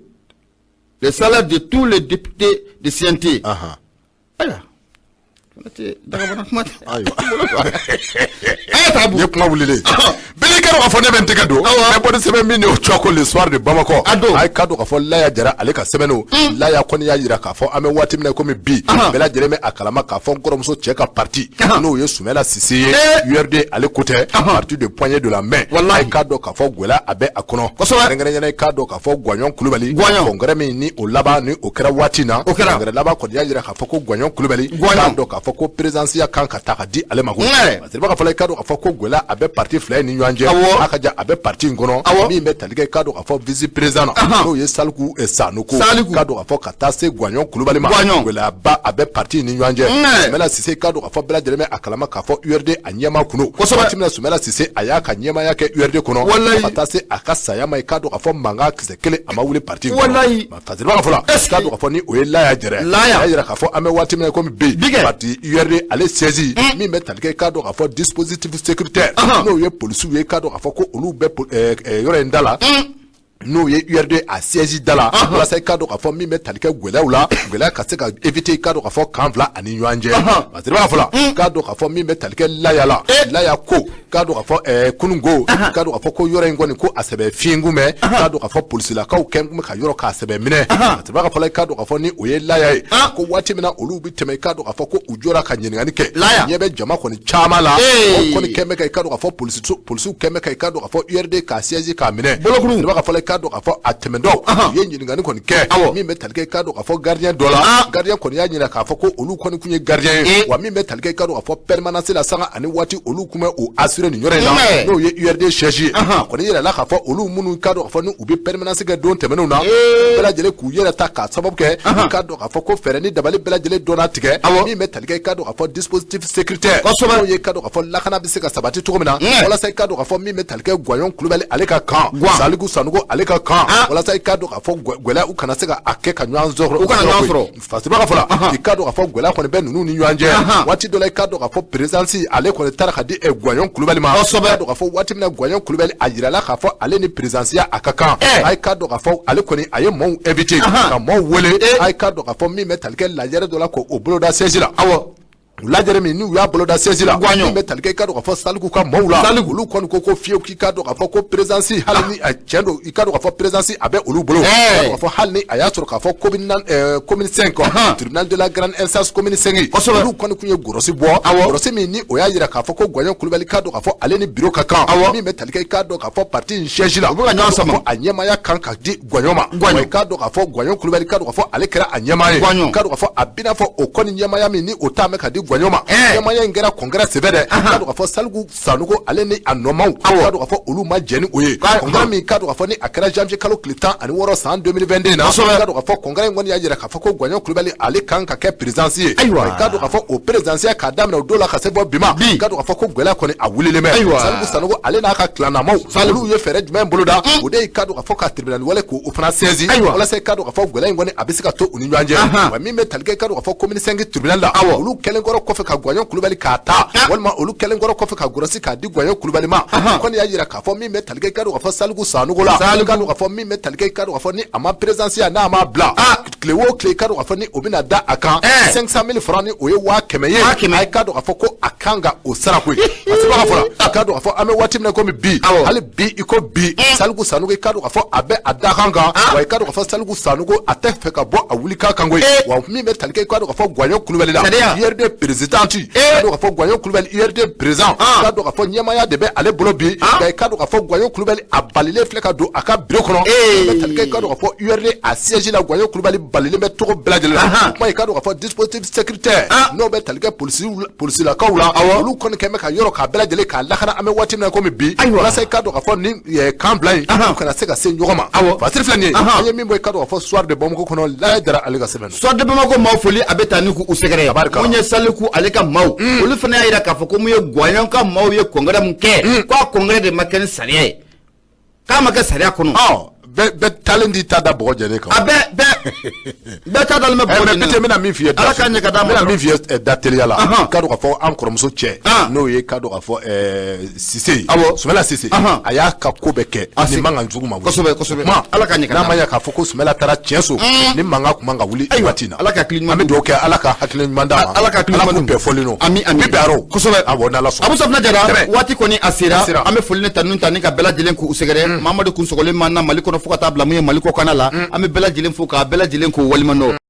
le salaire de tous les députés de CNT. Ayiwa, Ayiwa, ye kuma wulilen bɛɛ k'a dɔn k'a fɔ ne bɛ n tɛgɛ don n bɛ bɔ ni sɛbɛn min ye, o tɔgɔ ko Le Soir de Bamakɔ. A don a ye k'a dɔn k'a fɔ Laya Jara, ale ka sɛbɛnniw, Laya kɔni y'a jira k'a fɔ an bɛ waati min na komi bi, bɛɛ lajɛlen bɛ a kalama k'a fɔ n kɔrɔmuso cɛ ka parti, n'o ye Sumala Sise ye, URD, ale ko tɛ parti de poignée de la main. A ye k'a dɔn k'a fɔ gɛlɛya a bɛ a kɔnɔ, kɛrɛnkɛrɛnnenya i k'a dɔn k'a fɔ Gwaɲɔn Kulubali, congrès min ni o laban ni o kɛra waati in na, o kɛra congrès laban kɔni y'a jira k'a fɔ ko Gwaɲɔn Kulubali, k'a dɔn k'a fɔ ko présidence kan ka ta ka di ale ma. Koyi parce que fɔlɔ, i k'a dɔn k'a fɔ ko gɛlɛya a bɛ parti fila in ni ɲɔgɔn cɛ. A ka ja a bɛ parti in kɔnɔ, min bɛ tali kɛ, i k'a dɔn k'a fɔ vice président na, n'o ye Saliku Sanogo, k'a dɔn k'a fɔ ka taa se Gwaɲɔn Kulubali ma, gɛlɛyaba a bɛ parti in ni ɲɔgɔn cɛ. Sumala Sise, k'a dɔn k'a fɔ bɛɛ lajɛlen bɛ a kalama k'a fɔ URD a ɲɛmaa kun don. Waati min na Sumala Sise a y'a ka ɲɛmaaya kɛ URD kɔnɔ, ka taa se a ka saya ma, i k'a dɔn k'a fɔ mankan kisɛ kelen a ma wuli parti in kɔnɔ. Fasiriba ka fɔ la, k'a dɔn k'a fɔ ni o ye Laya Jara ye, a y'a jira k'a fɔ an bɛ waati min na komi bi, parti URD ale siège, min bɛ tali kɛ, k'a dɔn k'a fɔ dispositif sécuritaire, n'o ye polisiw ye, k'a dɔn k'a fɔ ko olu bɛ yɔrɔ in da la, n'o ye URD a siège da la, walasa i k'a dɔn k'a fɔ min bɛ tali kɛ gɛlɛyaw la, gɛlɛya ka se ka éviter, i k'a dɔn k'a fɔ kan fila ani ɲɔgɔn cɛ. Fasiriba ka fɔ la, k'a dɔn k'a fɔ min bɛ tali kɛ Laya la, Laya ko k'a dɔn k'a fɔ kununko, k'a dɔn k'a fɔ ko yɔrɔ in kɔni ko a sɛbɛ fiɲɛ kunbɛn, k'a dɔn k'a fɔ polisilakaw kɛn kun bɛ ka yɔrɔ k'a sɛbɛ minɛ. Fasiriba ka fɔ la, i k'a dɔn k'a fɔ ni o ye Laya ye, ko waati min na olu bɛ tɛmɛ, i k'a dɔn k'a fɔ ko u jɔra ka ɲininkali kɛ, ɲɛ bɛ jama kɔni caman la, o kɔni kɛn bɛ ka, i k'a dɔn k'a fɔ polisiw kɛn bɛ ka, i k'a dɔn k'a fɔ URD k'a siège k'a minɛ. Fasiriba ka fɔ la, i k'a dɔn k'a fɔ a tɛmɛntɔ, u ye ɲininkali kɔni kɛ, min bɛ tali kɛ, i k'a dɔn k'a fɔ gardien dɔ la, gardien kɔni y'a ɲininka k'a fɔ ko olu kɔni kun ye gardien ye wa, min bɛ tali kɛ, i k'a dɔn k'a fɔ permanence la, sanga ani waati olu kun bɛ o assurer nin yɔrɔ in na, n'o ye URD siège ye. A kɔni yirala k'a fɔ olu minnu, k'a dɔn k'a fɔ ni u bɛ permanence kɛ don tɛmɛnenw na, bɛɛ lajɛlen k'u yɛrɛ ta k'a sababu kɛ, i k'a dɔn k'a fɔ ko fɛɛrɛ ni dabali bɛɛ lajɛlen dɔnna tigɛ, min bɛ tali kɛ, i k'a dɔn k'a fɔ dispositif sécuritaire, n'o ye k'a dɔn k'a fɔ lakana bɛ se ka sabati cogo min na, walasa i k'a dɔn k'a fɔ min bɛ tali kɛ Gwaɲɔn Kulubali ale ka kan, Saliku Sanogo ale ka kan, walasa i k'a dɔn k'a fɔ gɛlɛya u kana se ka a kɛ ka ɲɔgɔn sɔrɔ. U kana ɲɔgɔn sɔrɔ. Fasiriba ka fɔ la, i k'a dɔn k'a fɔ gɛlɛya kɔni bɛ ninnu ni ɲɔgɔn cɛ. Waati dɔ la, i k'a dɔn k'a fɔ présidence ale kɔni taara ka di Gwaɲɔn Kulubali ma. I k'a dɔn k'a fɔ waati min na Gwaɲɔn Kulubali a yirala k'a fɔ ale ni présidence a ka kan, a ye k'a dɔn k'a fɔ ale kɔni a ye maaw invité ka maaw wele, a ye k'a dɔn k'a fɔ min bɛ tali kɛ lajɛrɛ dɔ la k'o boloda siège la. Lajɛrɛ min n'u y'a boloda siège la, min bɛ tali kɛ, i k'a dɔn k'a fɔ Saliku ka maaw la, olu kɔni ko fiyewu k'i k'a dɔn k'a fɔ ko présidence, hali ni a tiɲɛ don, i k'a dɔn k'a fɔ présidence a bɛ olu bolo, k'a dɔn k'a fɔ hali ni a y'a sɔrɔ k'a fɔ commune 5, tribunal de la grande instance commune 5, olu kɔni kun ye gɔrɔsi bɔ, gɔrɔsi min ni o y'a jira k'a fɔ ko Gwaɲɔn Kulubali, k'a dɔn k'a fɔ ale ni bureau ka kan, min bɛ tali kɛ, i k'a dɔn k'a fɔ parti in siège la, a ɲɛmaaya kan ka di Gwaɲɔn ma. I k'a dɔn k'a fɔ Gwaɲɔn Kulubali, k'a dɔn k'a fɔ ale kɛra a ɲɛmaa ye, k'a dɔn k'a fɔ a bɛna fɔ o kɔni ɲɛmaaya min ni o taa mɛn ka di Gwaɲɔn ma, ɲɛmaaya in kɛra congrès senfɛ dɛ. K'a dɔn k'a fɔ Saliku Sanogo ale ni a nɔmaw, k'a dɔn k'a fɔ olu ma jɛn ni o ye. Congrès min, k'a dɔn k'a fɔ ni a kɛra janvier kalo tile 16 san 2022 na, k'a dɔn k'a fɔ congrès in kɔni y'a jira k'a fɔ ko Gwaɲɔn Kulubali ale kan ka kɛ présidence ye. K'a dɔn k'a fɔ o présidence k'a daminɛ o don la ka se bɔ bi ma, k'a dɔn k'a fɔ ko gɛlɛya kɔni a wulilen bɛ. Saliku Sanogo ale n'a ka kilanamaw, olu ye fɛɛrɛ jumɛn boloda? O de ye k'a dɔn k'a fɔ ka tribunal wale k'o fana saisi, walasa k'a dɔn k'a fɔ gɛlɛya in kɔni a bɛ se ka to u ni ɲɔgɔn cɛ. Wa min bɛ tali kɛ, k'a dɔn k'a fɔ commune 5 tribunal la, olu kɛlen kɔrɔ kɔfɛ ka Gwaɲɔn Kulubali k'a ta, walima olu kɛlen kɔrɔ kɔfɛ ka gɔrɔsi k'a di Gwaɲɔn Kulubali ma, o kɔni y'a jira k'a fɔ min bɛ tali kɛ, i k'a dɔn k'a fɔ Saliku Sanogo la, i k'a dɔn k'a fɔ min bɛ tali kɛ, i k'a dɔn k'a fɔ ni a ma présence ya, n'a ma bila, tile o tile, i k'a dɔn k'a fɔ ni o bɛna da a kan 500 000 francs, ni o ye 100 000 ye, a k'a dɔn k'a fɔ ko a kan ka o sara koyi. A sɛbɛn ka fɔ la, a k'a dɔn k'a fɔ an bɛ waati min na komi bi, hali bi i ko bi, Saliku Sanogo, i k'a dɔn k'a fɔ a bɛ a da kan, wa i k'a dɔn k'a fɔ Saliku Sanogo a tɛ fɛ ka bɔ a wuli kan koyi. Wa min bɛ tali kɛ, i k'a dɔn k'a fɔ Gwaɲɔn Kulubali la, URD présidente, i k'a dɔn k'a fɔ Gwaɲɔn Kulubali URD président, i k'a dɔn k'a fɔ ɲɛmaaya de bɛ ale bolo bi. Nka i k'a dɔn k'a fɔ Gwaɲɔn Kulubali a balilen filɛ ka don a ka bureau kɔnɔ. Min bɛ tali kɛ, i k'a dɔn k'a fɔ URD a siège la, Gwaɲɔn Kulubali balilen bɛ cogo bɛɛ lajɛlen la. O kuma, i k'a dɔn k'a fɔ dispositif sécuritaire n'o bɛ tali kɛ polisilakaw la, olu kɔni kɛn bɛ ka yɔrɔ k'a bɛɛ lajɛlen k'a lakana an bɛ waati min na komi bi, walasa i k'a dɔn k'a fɔ ni kan bila yen, u kana se ka se ɲɔgɔn ma. Fasiri filɛ nin ye, an ye min bɔ, i k'a dɔn k'a fɔ Soir de Bamako kɔnɔ, Laya Jara ale ka sɛbɛn. Soir de Bamako maaw foli a bɛ taa ni k'u sɛgɛrɛ. Mun ye Saliku ale ka maaw, olu fana y'a jira k'a fɔ ko mun ye Gwaɲɔn ka maaw ye congrès mun kɛ, k'a congrès de ma kɛ ni sariya ye, k'a ma kɛ sariya kɔnɔ. Bɛɛ taalen t'i ta da bɔgɔ jɛlen kan. A bɛɛ ta dalen bɛ bɔgɔ jɛlen kan. N bɛna min f'i ye. Ala k'a ɲɛ ka d'a ma. N bɛna min f'i ye da teliya la. K'a dɔn k'a fɔ an kɔrɔmuso cɛ. N'o ye k'a dɔn k'a fɔ Sise ye. Awɔ. Sumala Sise. A y'a ka ko bɛɛ kɛ. Nin mankan jugu ma wuli. Kosɛbɛ kosɛbɛ. Ala k'a ɲɛ ka d'a ma. N'a ma ɲɛ k'a fɔ ko Sumala taara tiɲɛ so. Ni mankan kun man ka wuli waati in na. Ala ka hakili ɲuman. An bɛ dugawu kɛ Ala ka hakili ɲuman d'a ma. Ala ka hakili ɲuman. Ala k'u bɛɛ fɔlen don. Ami ami. Bi bɛn arɔ. Kosɛbɛ. Awɔ, n'Ala sɔnna. Abu Safina Jara, waati kɔni a sera. An bɛ foli ni tanu ta ni ka bɛɛ lajɛlen k'u sɛgɛrɛ. Mamadu Kunsɔgɔlen ma na Mali kɔnɔ fo ka taa bila mun ye Mali kɔkanna la, an bɛ bɛɛ lajɛlen fo k'a bɛɛ lajɛlen k'o waleɲuman dɔn.